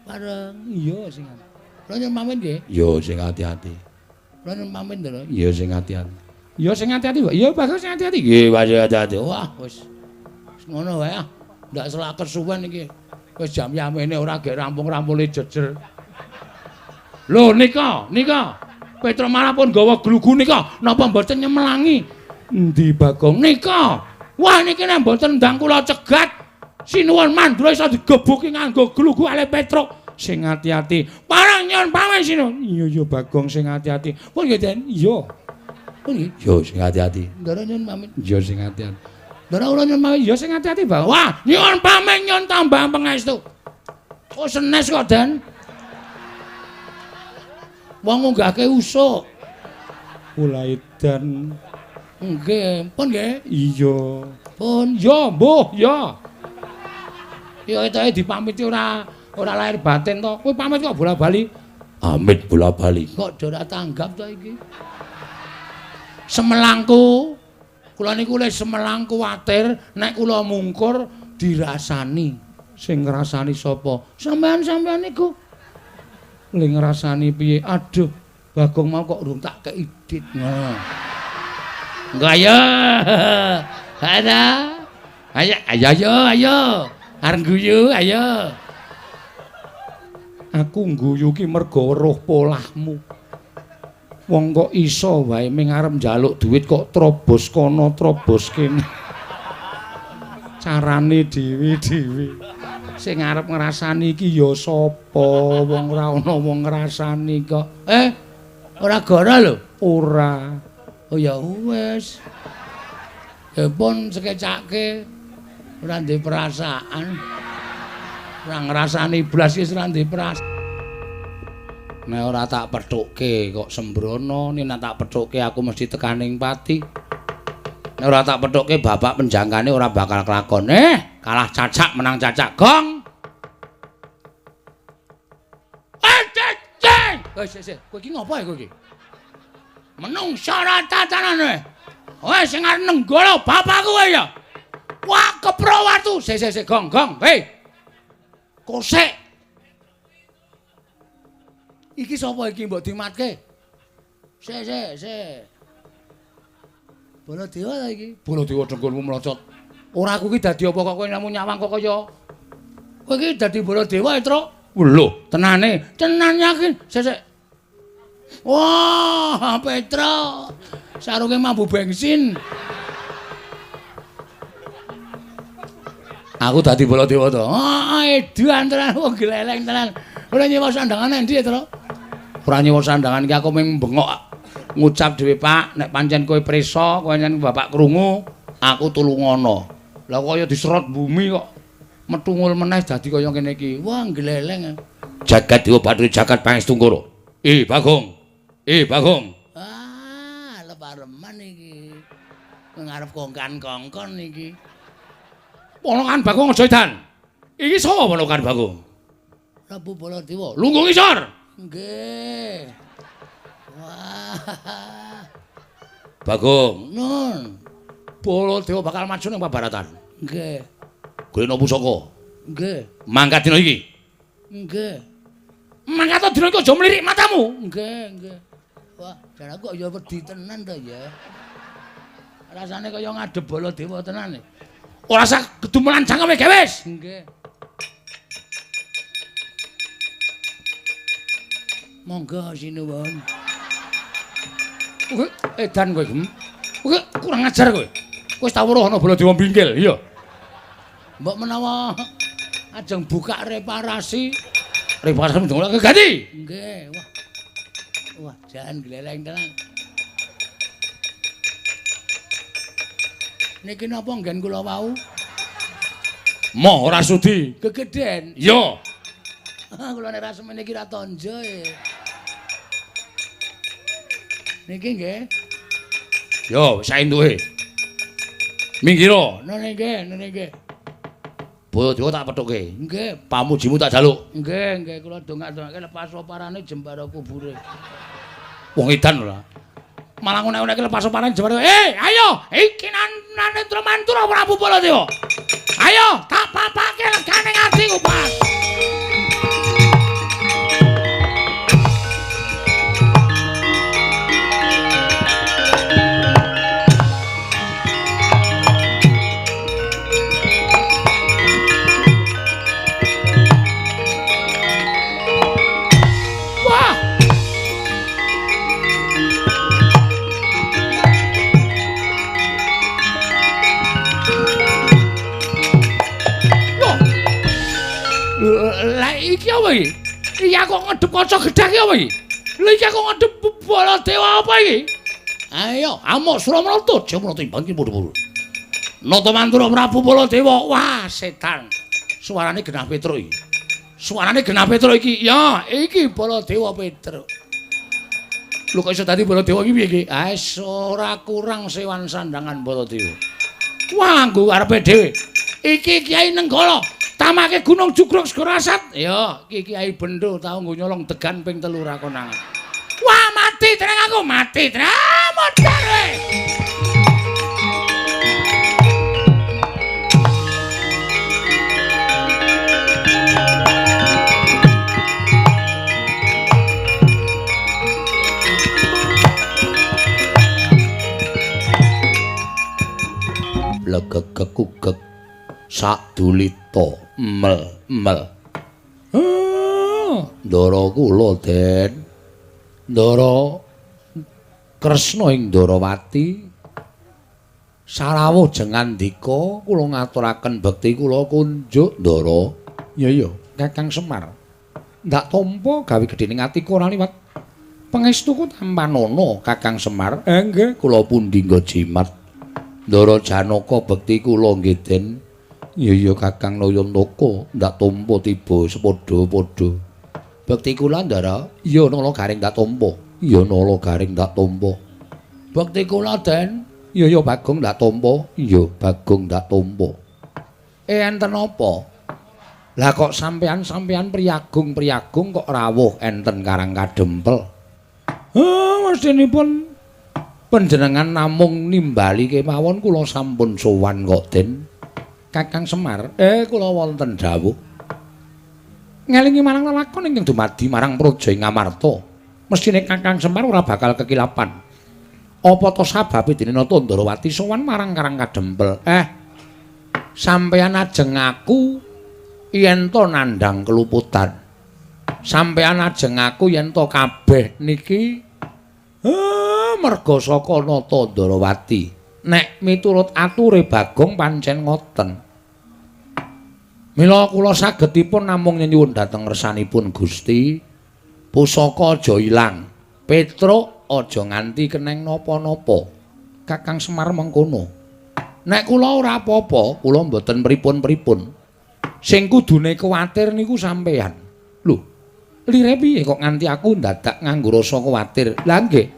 Bareng.
Iya, sing ati.
Kula nyuwun pamit nggih.
Iya, sing ati-ati.
Kula nyuwun pamit lho.
Iya, sing ati-ati. Iya, sing ati-ati, Pak. Iya, Bagong sing ati-ati.
Nggih, Pak, sing ati-ati. Wah, wis. Wis ngono wae ah. Ndak selak kesuwen iki. Wis jam yamene ora gek rampung-rampune jejer. Lho nika, nika. Petruk malah pun gawa glugu nika. Napa mboten nyemelangi?
Endi Bagong?
Nika. Wah niki nek mboten ndang kula cegat, Sinuwun Mandura iso digebuki nganggo glugu ale Petruk.
Sing ati-ati.
Parang nyuwun pamit Sinuwun.
Iya iya Bagong sing ati-ati.
Pun nggih Den.
Iya.
Pun nggih.
Iya sing ati-ati.
Ndara nyuwun pamit.
Iya sing ati-ati.
Ndara kula nyuwun pamit.
Iya sing ati-ati Bagong.
Wah, nyuwun pamit nyuwun tambah pangestu. Oh senes kok Den. Wong ngunggahke usuk.
Kula edan.
Nggih, pun nggih.
Iya.
Pun
ya mbuh ya. Ya ketoke dipamiti ora lahir batin to. Kowe pamit kok bola-bali. Amit bola-bali.
Kok ora tanggap to iki? Semelangku. Kula niku le semelang kuwatir nek kula mungkur dirasani.
Sing ngrasani sapa?
Sampean-sampean niku.
Le ngrasani piye? Aduh, Bagong mau kok urung tak kei dit.
Ngono. Engko ayo. Ada. Ayo ayo ayo ayo. Arep guyu ayo.
Aku ngguyu ki mergo weruh polahmu. Wong kok iso wae ming arep njaluk duit kok trobos kono trobos kene. Carane dhewe-dhewe. Sing arep ngrasani iki ya sapa? Wong ora ana wong ngrasani kok.
Ora goro lho.
Ora.
Oh ya wis. Ya pun sekecake ora ndek perasaan. Ora ngrasani blas wis ora ndek perasaan.
Nek ora tak pethukke kok sembrono, nek tak pethukke aku mesti tekaning pati. Nek ora tak pethukke bapak penjangkane ora bakal kelakon. Kalah cacak menang cacak. Gong.
Wis wis, kowe iki ngopo kowe iki? Menungsa ora tatanane. Wes sing arep nenggala bapakku kowe ya. Wah, kepro watu.
Sik sik sik, gong gong. Hei. Kosek.
Iki sapa iki mbok dimatke? Sik sik sik. Baladewa ta iki?
Baladewa dengkulmu mlocot. Ora aku iki dadi apa kok kowe namu nyawang kok kaya
kowe iki dadi Baladewa, Truk.
Lho, tenane,
tenan yakin. Sik sik. Wah, Petro. Sarunge mambu bensin.
Aku dadi Baladewa to.
Ah, edan tenan wong gleleng tenan. Ora nyewa sandangan endi, Tru?
Ora nyewa sandangan iki aku mung bengok ngucap dhewe, Pak, nek pancen kowe prisa, kowe pancen bapak krungu, aku tulungono. Lah kaya diserot bumi kok metungul meneh dadi kaya ngene iki.
Wah, gleleng.
Jagat Dewa Bathara Jagat Pangestungkara. Bagong. Bagong.
Ah, lepareman iki. Ngarep kongkan-kongkon iki.
Ponokan Bagong aja edan. Iki sapa ponokan Bagong?
Prabu Baladewa.
Lungguh ngisor.
Nggih. Wah.
Bagong,
nun.
Baladewa bakal maju ning pabaratan.
Nggih.
Golekno pusaka.
Nggih.
Mangkat dina iki.
Nggih.
Mangkat dina iki aja mlirik matamu.
Nggih, nggih. Wah, jan aku kok ya wedi tenan to ya. Rasane kaya ngadep Baladewa tenan.
Ora usah kedumelan cangkeme gewes.
Nggih. Monggo sinuwun.
Kowe edan kowe, Gem. Kowe kurang ajar kowe. Kowe wis tau weruh ana Baladewa mbingkil, iya.
Mbok menawa ajeng buka reparasi.
Reparasi ndongake ganti.
Nggih, wah. Wah, jan gleleng tenan. Niki napa nggen kula wau?
Moh ora sudi.
Gegeden.
Iya.
Kula nek ra semene iki ra tonjo e. Niki nggih.
Yo, saentuke. Minggiro.
Nene nggih, nene nggih.
Baladewa tak pethuke.
Nggih,
pamujimu tak jaluk.
Nggih, nggih kula dongak-dongake lepas oparane jembara kubure.
Wong edan ora. Malah ngonek-ngonekke lepas oparane jembara. Ayo, iki Narendra Mantura Prabu Baladewa. Ayo, tak papake legane atiku, Pak. Lah iki apa iki? Iki aku ngedep kaca gedhek iki apa iki? Lha iki aku ngedep Baladewa apa iki? Ayo, amuk Suramrata, Jamrata imbang ki padha-padha. Nata Mantura Prabu Baladewa. Wah, setan. Suarane genah Petruk iki. Suarane genah Petruk iki. Ya, iki Baladewa Petruk. Lho kok iso dadi Baladewa iki piye iki? Ah, ora kurang sewan sandangan Baladewa. Wah, nggo karepe dhewe. Iki Kyai Nenggala.
Tamake Gunung Jugruk Segara Asat. Ya, iki Kiai Bendo tau nggo nyolong degan ping 3 ra konangan. Wah, mati tenang aku, mati tenang. Modar we.
Legegekugek sadulita mel mel. Ndara kula Den. Ndara Kresna ing Ndarawati sarawuh jengandika kula ngaturaken bekti kula kunjuk Ndara. Ya ya, Kakang Semar. Ndak tampa gawe gedhening atiku ora liwat pangestuku tampanana Kakang Semar. Nggih, kula pundi nggo jimat. Ndara Janaka bekti kula nggih Den. Ya ya Kakang Nayantaka, ndak tampa tiba sepadha-padha. Bekti kula Ndara. Iya Nala Garing ndak tampa. Iya Nala Garing ndak tampa. Bekti kula Den. Iya ya Bagong ndak tampa. Iya Bagong ndak tampa. Enten apa? Lah kok sampean-sampean priyagung-priyagung kok rawuh enten Karang Kadempel? Mestinipun panjenengan namung nimbali kemawon kula sampun sowan kok Den. Kakang Semar, kula wonten dawuh. Ngelingi marang lelakon ingkang dumadi marang praja ing Ngamarta. Mestine Kakang Semar ora bakal kekilapan. Apa to sababe dene Nata Ndarawati sowan marang Karang Kadempel? Sampeyan ajeng aku yen to nandhang keluputan. Sampeyan ajeng aku yen to kabeh niki merga saka Nata Ndarawati. Nek miturut ature Bagong pancen ngoten. Mila kula sagedipun namung nyuwun dhateng ngersanipun Gusti, pusaka aja ilang, Petruk aja nganti keneng napa-napa. Kakang Semar mengkono. Nek kula ora apa-apa, kula mboten pripun-pripun. Sing kudune kuwatir niku sampeyan. Lho, lire piye kok nganti aku ndadak nganggo rasa kuwatir? Lah nggih.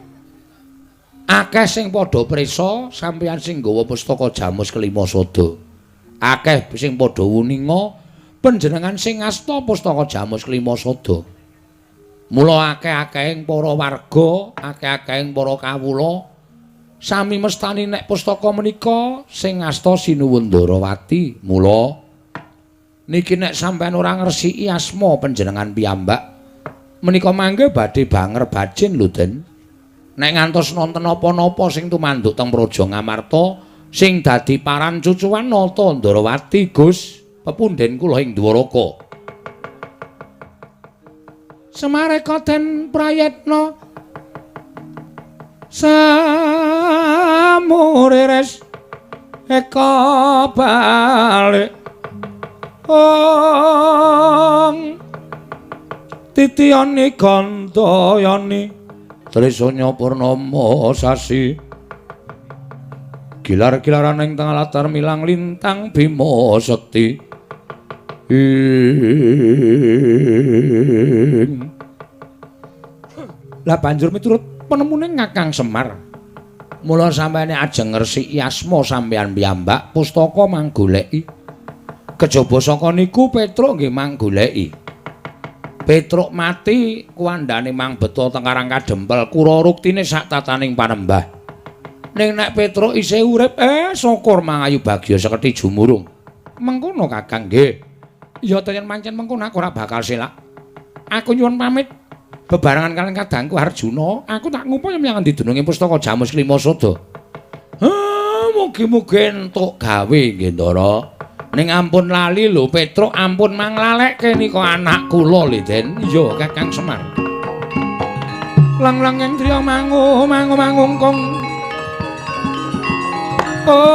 Akeh sing padha prisa sampeyan sing nggawa pustaka Jamus Kelima Sada. Akeh sing padha wuninga panjenengan sing ngasta pustaka Jamus Kelima Sada. Mula akeh-akehing para warga, akeh-akehing para kawula sami mestani nek pustaka menika sing ngasta Sinuwun Ndarawati. Mula niki nek sampeyan ora ngresiki asma panjenengan piyambak menika mangke badhe banger bajin lho Den. Nek ngantos nonton napa-napa sing tumanduk teng Praja Ngamarta sing dadi paran cucuan Nata Ndarawati Gus pepunden kula ing Dwaraka.
Semareka Den Prayitna samurires eka balik ong titiyani gandayani
Trisanya purnama sasi gilar-gilaran ing tengah latar milang lintang Bima Sekti ing. Lah banjur miturut penemune Kakang Semar, mula sampeyane ajeng ngresiki asma sampeyan piyambak pustaka manggoleki. Kejaba saka niku Petruk nggih manggoleki. Petruk mati kuwandane mang beto teng Karang Kadempel kura ruktine sak tataning panembah. Ning nek Petruk isih urip, syukur mangayu bagya seketi jumurung. Mengkono Kakang nggih. Ya yen pancen mengkono aku ora bakal selak. Aku nyuwun pamit bebarengan kalian kadangku Arjuna, aku tak ngupaya menyang endi dununge pustaka Jamus Kelima Sada. Mugi-mugi entuk gawe nggih Ndara. Ning ampun lali lho Petruk, ampun manglalekke nika anak kula lho Den. Iya Kakang Semar.
Lang-lang ing driya mangu mangu mangungkung. Ong.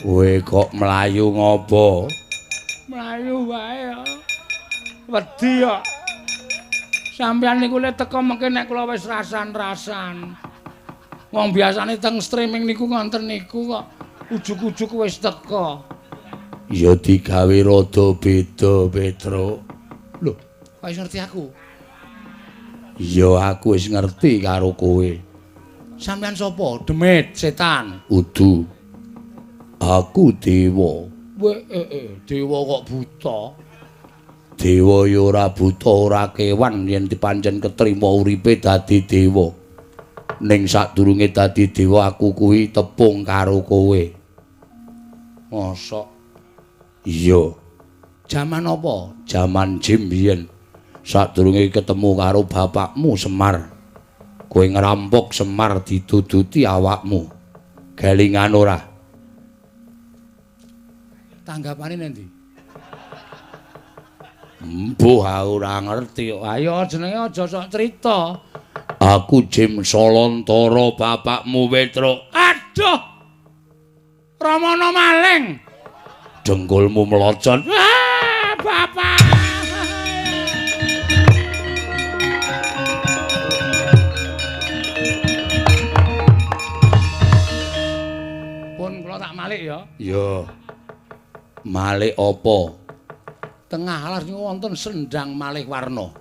Kowe kok mlayu ngopo?
Mlayu wae ya. Wedi kok. Sampeyan niku le teko mengke nek kula wis rasan-rasan. Wong biasane teng streaming niku ngonten niku kok ujug-ujug wis teko. Ya digawe rada beda, Petruk.
Lho, kok wis ngerti aku?
Ya aku wis ngerti karo kowe.
Sampeyan sapa? Demit, setan.
Udu. Aku dewa.
Weh, dewa kok buta?
Dewa ya ora buta, ora kewan yen dipancen ketrima uripe dadi dewa. Ning sadurunge dadi dewa aku kuwi tepung karo kowe.
Mosok?
Iya.
Jaman apa?
Jaman jim biyen. Sadurunge ketemu karo bapakmu Semar. Kowe ngrampok Semar diduduti awakmu. Gelingan ora?
Tanggapane nendi?
Mbuh, ora ngerti.
Ayo jenenge aja sok crita.
Aku Jim Solontara bapakmu Petruk.
Aduh. Ramana maling.
Dengkulmu melocot.
Ah, bapak. Pun kula tak malik ya.
Ya. Malik apa?
Tengah alas niku wonten sendang malih warna.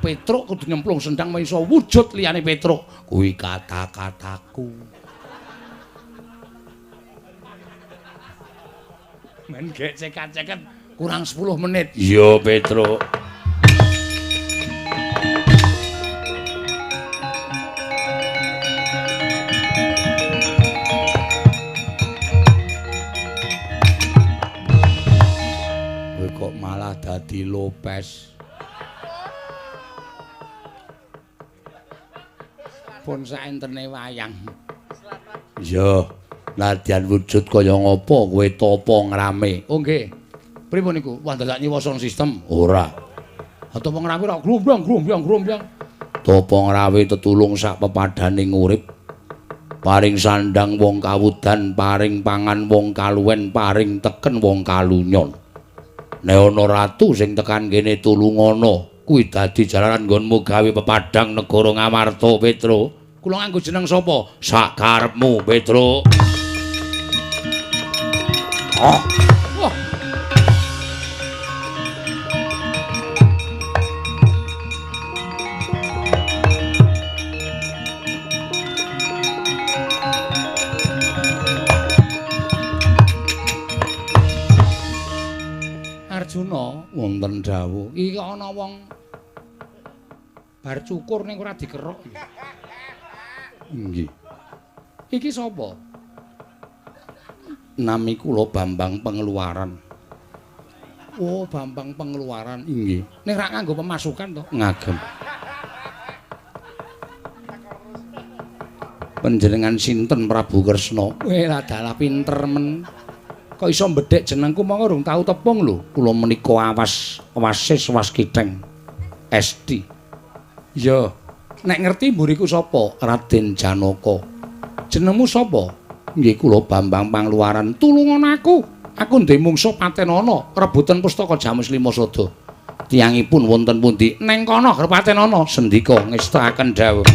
Petruk kudu nyemplung sendang iso wujud liyane Petruk.
Kuwi kata-kataku.
Men gek cekat-ceket kurang 10 menit.
Iya, Petruk. Kowe kok malah dadi Lopez.
Pun saentene wayang.
Iya, nadyan wujud kaya ngapa kowe tapa ngrame.
Oh nggih. Pripun niku? Wah dadak nyiwa sound system.
Ora.
Ha tapa ngrame ora grombyang grombyang grombyang.
Tapa ngrawe tetulung sak pepadaning urip. Paring sandang wong kawudan, paring pangan wong kaluwen, paring teken wong kalunyon. Nek ana ratu sing tekan kene tulungana, kuwi dadi jalaran nggonmu gawe pepadang negara Ngamarta, Petruk.
Kula nganggo jeneng sapa?
Sak karepmu, Petruk.
Oh. Wah. Arjuna
wonten dawuh.
Iki ana wong bar cukur ning ora dikerok.
Nggih.
Iki sapa?
Nami kula Bambang Pengeluaran.
Oh, Bambang Pengeluaran.
Nggih.
Ning rak nganggo pemasukan to?
Ngagem. Panjenengan sinten Prabu Kresna?
Weh, dalah pinter men. Kok iso mbedhek jenengku monggo urung tau tepung lho.
Kula menika awas wasis waskitheng SD.
Iya. Nek ngerti mburiku sapa?
Raden Janaka.
Jenengmu sapa?
Nggih kula Bambang Pangluaran.
Tulungan aku. Aku ndek mungsuh patenana rebutan pustaka Jamus Lima Sada.
Tiyangipun wonten pundi?
Neng kono patenana.
Sendika ngestakaken dawuh.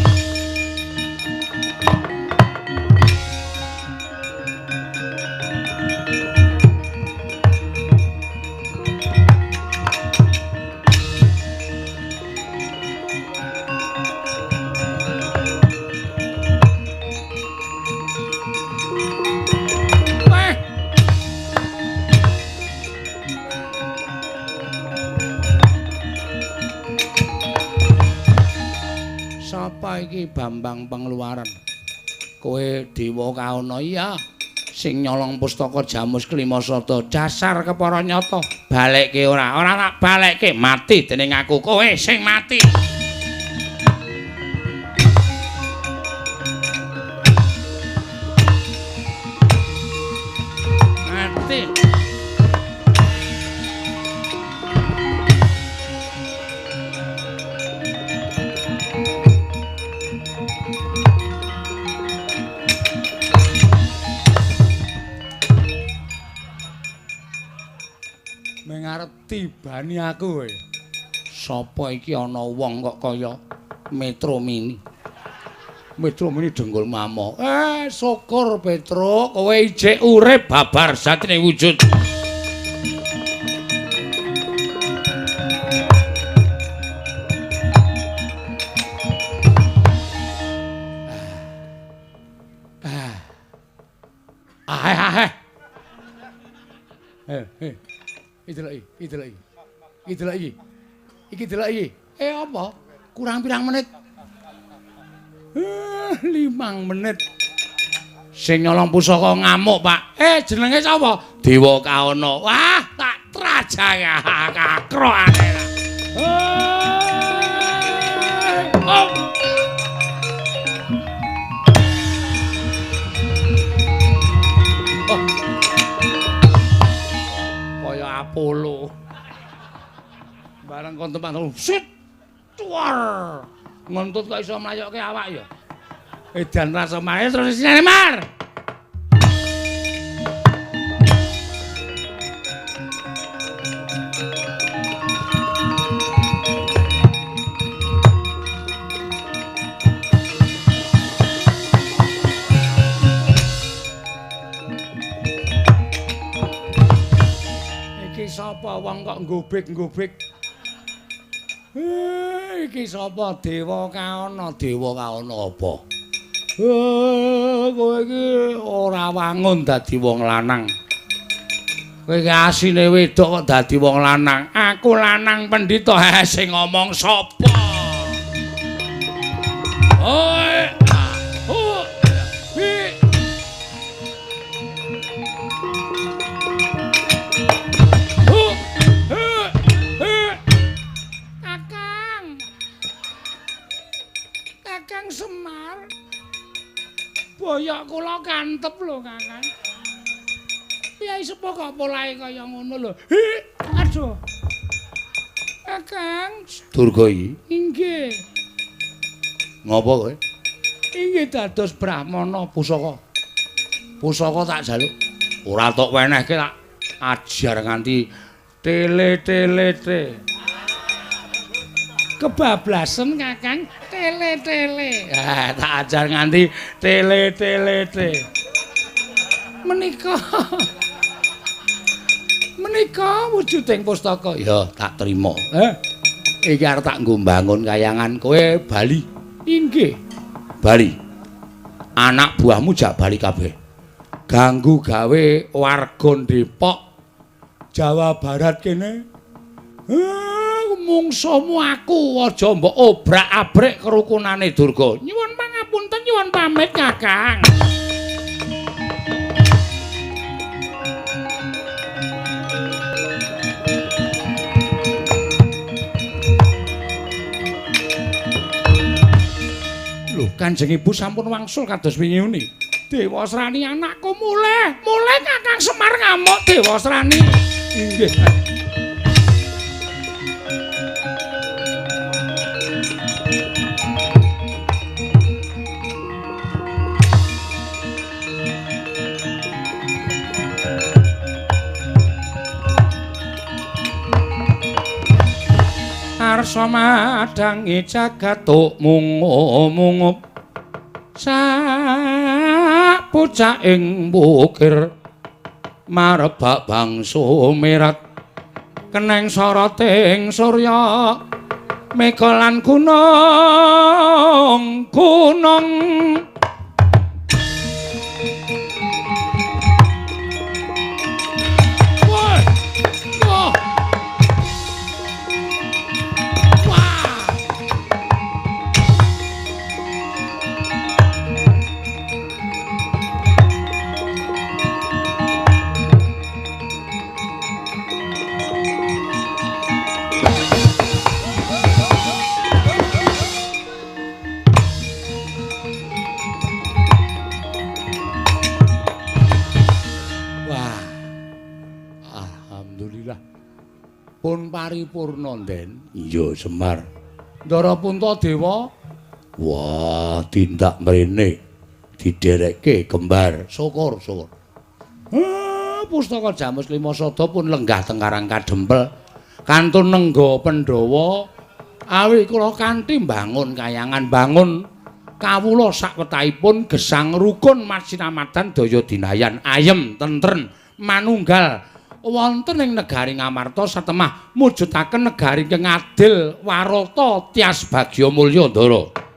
Sapa iki Bambang Pengeluaran? Kowe dewa kaono iya sing nyolong pustaka Jamus Kelima Sada. Dasar kepara nyata. Balekke ora? Ora tak balekke, mati dening aku. Kowe sing mati. Mati. Mengarep tibani aku kowe. Sapa iki ana wong kok kaya Metro Mini? Metro Mini dengkul mamo. Syukur Petruk, kowe ijek urip babar satine wujud.
Aheh aheh. Iki delok iki, iki delok iki. Iki delok iki. Iki delok iki. Apa? Kurang pirang menit? 5 menit. Sing nyolong pusaka ngamuk, Pak. Jenenge sapa? Dewa Kaona. Wah, tak trajang kakrokane. Oh. Oh. Kaya Apollo. Bareng kon tempat sit. Tuar. Ngentut kok iso mlayokke awak ya. Edan rasa mare terus isine Mar. Iki sapa wong kok nggobek-nggobek? Iki sapa Dewa Kaona? Dewa Kaona apa? Kowe iki ora wangun dadi wong lanang. Kowe iki asine wedok kok dadi wong lanang. Aku lanang pendhita. Sing ngomong sapa? Oi, oh, hi. Oh, Kakang. Kakang Semar. Boyok kula kantep lho, Kakang. Piye sepo kok polahe kaya ngono lho. Hi, aduh. Kakang
Durga iki.
Inggih.
Ngopo kowe?
Inggih dados brahmana
pusaka. Pusaka tak jaluk. Ora tok wenehke tak ajar nganti
tele-tele-te. Kebablasen Kakang, tele-tele.
Tak ajar nganti
tele-tele-te. Menika menika wujuding pustaka.
Ya, tak trima. Iki arep tak nggo mbangun kayangan kowe bali.
Inggih.
Bali. Anak buahmu jak bali kabeh. Ganggu gawe warga Depok,
Jawa Barat kene. Mungsuhmu aku aja mbok obrak-abrik kerukunane Durga. Nyuwun pangapunten, nyuwun pamit Kakang. Lho, Kanjeng Ibu sampun wangsul kados wingi uni. Dewasrani anakku mulih, mulih Kakang Semar ngamuk Dewasrani. Inggih. Arsa madhangi jagat mungup sak pucaking bukir marebak bangsa merat keneng soroting surya mega lan gunung gunung. Pun paripurna, Den.
Iya, Semar.
Ndara Puntadewa.
Wah, tindak mrene diderekke kembar.
Syukur, syukur. Pustaka Jamus Lima Sada pun lenggah teng Karang Kadempel. Kantun nengga Pandhawa awi kula kanthi mbangun kayangan bangun kawula sakwetahipun gesang rukun masinamadan daya dinayan ayem tentren manunggal wonten ing negari Ngamarta satemah mujudaken negari ingkang adil warata tias bagya mulya Ndara.